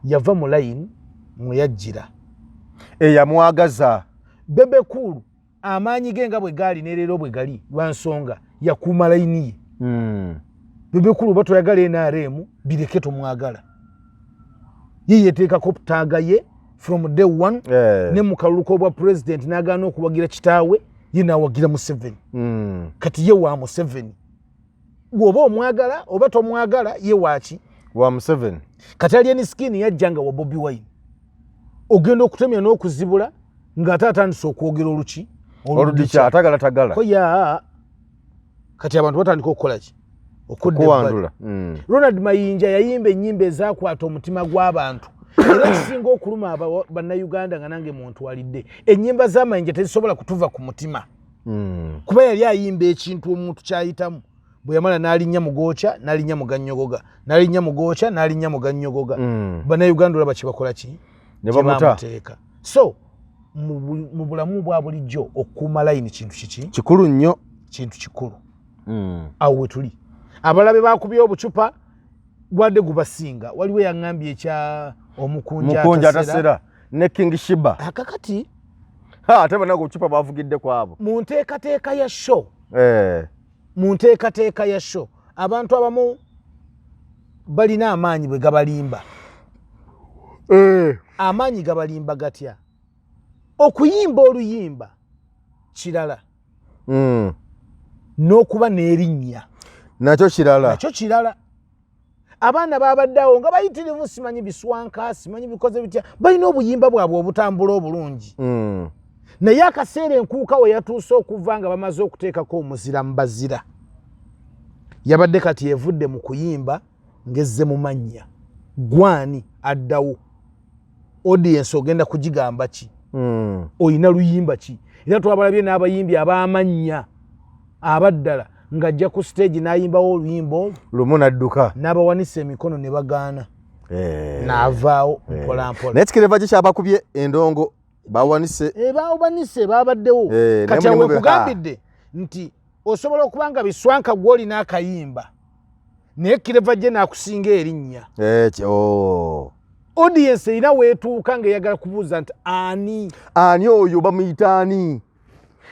[SPEAKER 1] yava mu layini mwe yajjira.
[SPEAKER 2] Eyamwagaza.
[SPEAKER 1] Bebe Cool amaanyi ge nga bwe gaali ne leero bwe gali lwa nsonga yakuuma layini ye. Bebe Cool oba toyagala NRM, bireke, tomwagala, ye yeteekako tag ye from day one. Ne mu kalulu k'obwa president n'agaana okuwagira kitaawe, ye n'awagira Museveni. Kati ye wa Museveni, bw'oba omwagala oba tomwagala, ye waaki?
[SPEAKER 2] Wa Museveni.
[SPEAKER 1] Kati Alien Skin yajja nga wa Bobi Wine, ogenda okutemya n'okuzibula ng'ate atandise okwogera oluki?
[SPEAKER 2] Oludikya, atagala tagala.
[SPEAKER 1] Ko ya kati abantu batandika okukola ki? Okudda ebbali.
[SPEAKER 2] Okuwandula.
[SPEAKER 1] Ronald Mayinja yayimba ennyimba ezakwata omutima gw'abantu, era ekisinga okuluma Bannayuganda, nga nange muntwalidde, ennyimba z'amayinja tezisobola kutuva ku mutima, kuba yali ayimba ekintu omuntu kyayitamu. Bwe yamala n'alinnya mugooca, n'alinnya muganyogoga, n'alinnya mugooca, n'alinnya muganyogoga, Bannayuganda olaba kyebakola ki?
[SPEAKER 2] Ne bamuta.
[SPEAKER 1] Kyebamuteeka. So mu bulamu bwa bulijjo, okukuuma layini kintu kiki?
[SPEAKER 2] Kikulu nnyo.
[SPEAKER 1] Kintu kikulu. Awo wetuli. Abalabe bakubye obucupa gwadde gubasinga. Waliwo eyaŋŋambye ekya omukunja.
[SPEAKER 2] Mukunja
[SPEAKER 1] atasera.
[SPEAKER 2] Atasera ne King Shiba.
[SPEAKER 1] Akakati
[SPEAKER 2] Ha, ate banago obucupa bavugidde kwabo.
[SPEAKER 1] Mu nteekateeka ya show, mu nteekateeka ya show, abantu abamu balina amaanyi bwe gabalimba. Amaanyi gabalimba gatya? Okuyimba oluyimba kirala, n'okuba n'erinnya
[SPEAKER 2] nakyo kirala.
[SPEAKER 1] Nakyo kirala. Abaana babadde awo nga bayitirivu, simanyi biswanka, simanyi bikoze bitya, balina obuyimba bwabwe obutambula obulungi, naye akaseera enkuuka we yatuuse okuva nga bamaze okuteekako omuzira mu bazira, yabadde kati evudde mu kuyimba ngezze mu mannya. Gwani addawo? Audience ogenda kugigamba ki? Olina luyimba ki? Era twabalabye n'abayimbi ab'amannya abaddala ng'ajja ku stage n'ayimbawo oluyimba olwo
[SPEAKER 2] lumu nadduka.
[SPEAKER 1] N'abawanisa emikono ne bagaana, n'avaawo mpola mpola.
[SPEAKER 2] Naye kikereva kye kyabakubye endongo bawanise.
[SPEAKER 1] Bawanise, babaddewo. Kati
[SPEAKER 2] naye
[SPEAKER 1] awo
[SPEAKER 2] mulimu
[SPEAKER 1] wekugambidde nti osobola okuba nga biswanka gw'olina akayimba, naye Clever J n'akusinga erinnya.
[SPEAKER 2] Oh.
[SPEAKER 1] Audience erina weetuuka ng'eyagala kubuuza nti ani?
[SPEAKER 2] Ani oyo? Bamuyita ani?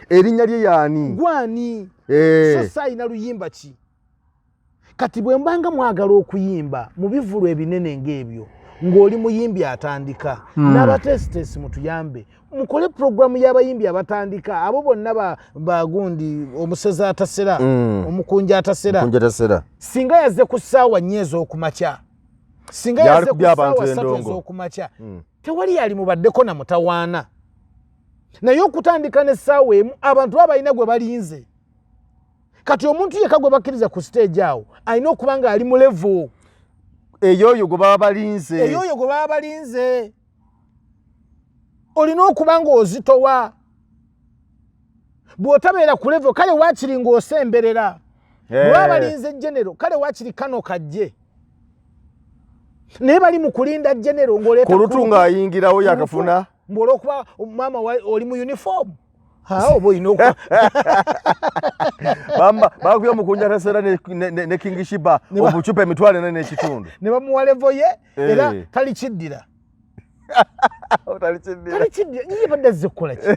[SPEAKER 2] Erinnya lye yaani?
[SPEAKER 1] Gwani? So saayina luyimba ki? Kati bwe mbanga mwagala okuyimba mu bivulu ebinene ng'ebyo, ng'oli muyimbi atandika, n'abateesiteesi mutuyambe mukole puroguramu y'abayimbi abatandika, abo bonna bagundi omusezi atasera, omukunja atasera.
[SPEAKER 2] Mukunja atasera.
[SPEAKER 1] Singa yazze ku ssaawa 4 ez'okumakya, singa
[SPEAKER 2] Yali
[SPEAKER 1] yazze ku
[SPEAKER 2] kubya abantu
[SPEAKER 1] ssaawa 3
[SPEAKER 2] endongo.
[SPEAKER 1] ez'okumakya, tewali yali mubaddeko na mutawaana. Naye okutandika n'essaawa 1, abantu baba balina gwe balinze. Kati omuntu yekka gwe bakkiriza ku stage awo alina okuba nga ali mu level
[SPEAKER 2] ey'oyo gwe baba balinze.
[SPEAKER 1] Ey'oyo gwe baba balinze. Olina okuba ng'ozitowa. Bw'otabeera ku level, kale waakiri ng'osemberera. Bwe baba balinze genero, kale waakiri kano kajje, naye bali mu kulinda genero ng'oleeta
[SPEAKER 2] Kulutu
[SPEAKER 1] kulutu.
[SPEAKER 2] Ng'ayingirawo yakafuna.
[SPEAKER 1] Mbu olw'okuba maama oli mu uniform, ha, oba olina okuba
[SPEAKER 2] Bamba bakubye omukunja atasera ne King Shiba obucupa 4,500.
[SPEAKER 1] Ne bamuwa level ye, era talikiddira.
[SPEAKER 2] Otalikiddira.
[SPEAKER 1] Talikiddira. Ye badde azze kukola ki?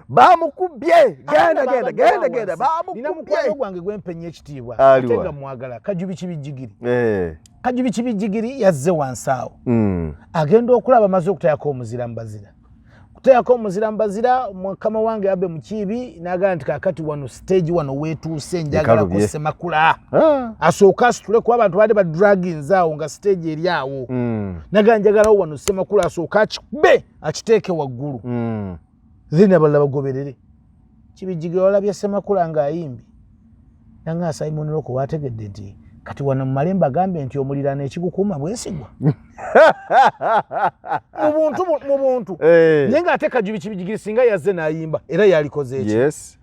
[SPEAKER 2] Bamukubye, genda.
[SPEAKER 1] Abaana
[SPEAKER 2] Genda.
[SPEAKER 1] babadde
[SPEAKER 2] Genda.
[SPEAKER 1] awo
[SPEAKER 2] Genda.
[SPEAKER 1] wansi. Nina
[SPEAKER 2] Bamukubye.
[SPEAKER 1] mukwano gwange gwempenya ekitiibwa,
[SPEAKER 2] Aliwa?
[SPEAKER 1] ate nga mwagala, Kajubi Kibijjigiri. Kajubi Kibijjigiri yazze wansi awo. Agenda okulaba amaze okutayako omuzira mbazira, kutayako omuzira mbazira, mukama wange Abe Mukiibi n'agamba nti kakati wano stage wano weetuuse, njagalako
[SPEAKER 2] Ekalubye.
[SPEAKER 1] Semakula asooke asitule, kuba abantu baadde badraginze awo nga stage eri awo. Nagaa njagalawo wano Semakula asooke akikube, akiteeke waggulu, then abalala bagoberere. Kibijjigiri walabye Semakula ng'ayimbye, nanga Simon Rock wategedde nti kati wano mumale mbagambye nti omuliraano ekigukuuma bwesigwa mu buntu, mu buntu. Naye ng'ate Kajubi Kibijjigiri singa yazze n'ayimba, era yalikoze eki?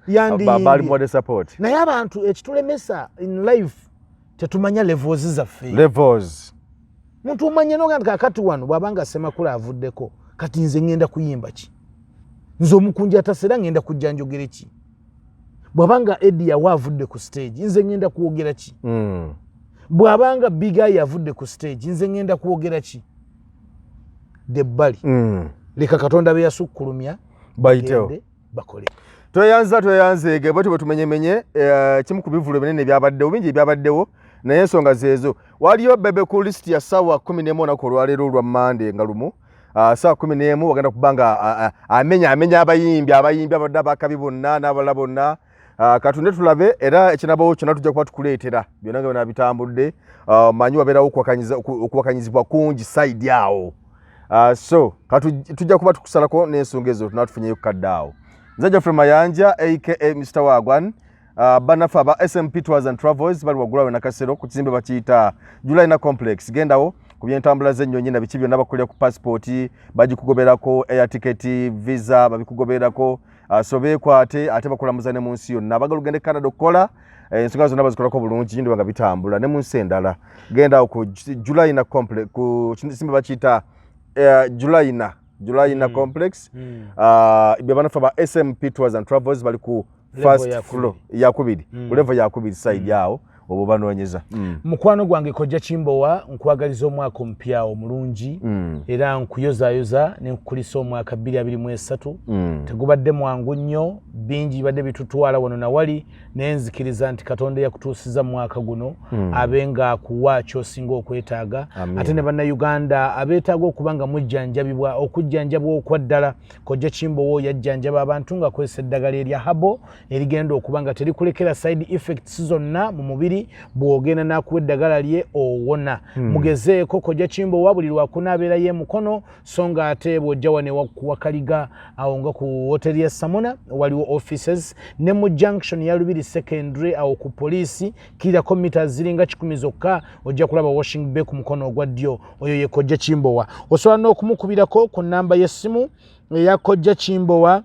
[SPEAKER 1] Yandiyimbye.
[SPEAKER 2] Bali muwadde support.
[SPEAKER 1] Naye abantu ekitulemesa in life, tetumanya levels zaffe.
[SPEAKER 2] Levels.
[SPEAKER 1] Muntu omanye noga nti kakati wano bw'abanga Semakula avuddeko, kati nze ŋŋenda kuyimba ki? Nze omukunja atasera ŋŋenda kujja njogere ki? Bw'abanga Eddy Yawe avudde ku stage, nze ŋŋenda kwogera ki? Bw'abanga Big Eye avudde ku stage, nze ŋŋenda kwogera ki? Debbali. Leka Katonda be yasukkulumya
[SPEAKER 2] bayitewo,
[SPEAKER 1] bagende bakole.
[SPEAKER 2] Tweyanza, tweyanzeege. Bwe tuba tumenyemenye kimu ku bivulu ebinene ebyabaddewo, bingi ebyabaddewo, naye ensonga zeezo. Waliyo Bebe ku list ya ssaawa 11 olunaku olwaleero olwa Mande nga lumu. Ssaawa 11 wagenda kuba nga amenya abayimbi abadde abakabi bonna n'abalala bonna. Katunde tulabe era ekinabawo kyonna, tujja kuba tukuleetera byonna nga byonna bitambudde. Manyi wabeerawo okuwakanyizibwa kungi side awo. So tujja kuba tukusalako n'ensonga ezo tunatufunyeyo kukadde awo. Nze Geoffrey Mayanja aka Mr Wagwan. Bannaffe aba SMP Tours and Travels bali waggulu awo Nakasero ku kizimbe bakiyita Julina Complex. Gendawo ku byentambula z'ennyonyi na biki byonna, bakulira ku passport, bagikugoberako, air ticket, visa babikugoberako. So beekwate, ate bakulamuza ne mu nsi yonna. Abagala ogende Canada okukola, ensonga zonna bazikolako bulungi, ndiba nga bitambula ne mu nsi endala. Gendawo ku Julina Complex, ku kizimbe bakiyita Julina Complex. Be bannaffe aba SMP Tours and Travels bali ku first floor yakubiri, ku level yakubiri side awo obo banoonyeza.
[SPEAKER 1] Mukwano gwange Kojja Kimbowa, nkwagaliza omwaka omupya omulungi, era nkuyozayoza nenkukulisa omwaka 2023. Tegubadde mwangu nnyo, bingi bibadde bitutwala wano nawali, naye nzikiriza nti Katonda yakutuusiza mu mwaka guno abe nga akuwa kyosinga okwetaaga. Ate ne Bannayuganda abeetaaga okuba nga mujjanjabibwa, okujjanjabwa okwa ddala, Kojja Kimbowa yajjanjaba abantu ng'akozesa eddagala erya herbal erigenda okuba nga terikulekera side effects zonna mu mubiri. Bw'ogenda n'akuwa eddagala lye, owona. Mugezeeko Kojja Kimbowa, buli lwakuna abeerayo emukono, so nga ate bw'ojja wano Wakaliga awo nga ku hoteri ya Samona waliwo offices, ne mu junction ya Lubiri Secondary awo ku poliisi, kirirako mita ziringa 100 zokka, ojja kulaba washing bay ku mukono ogwa ddyo. Oyo ye Kojja Kimbowa. Osobola n'okumukubirako ku namba y'essimu eya Kojja Kimbowa.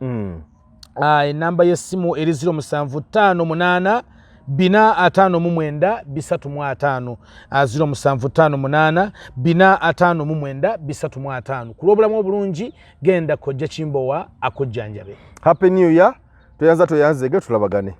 [SPEAKER 1] Enamba y'essimu eri 0758 459 305, 0758 459 305. Ku lw'obulamu obulungi, genda Kojja Kimbowa akujjanjabe.
[SPEAKER 2] Happy New Year. Tweyanza, tweyanzege, tulabagane.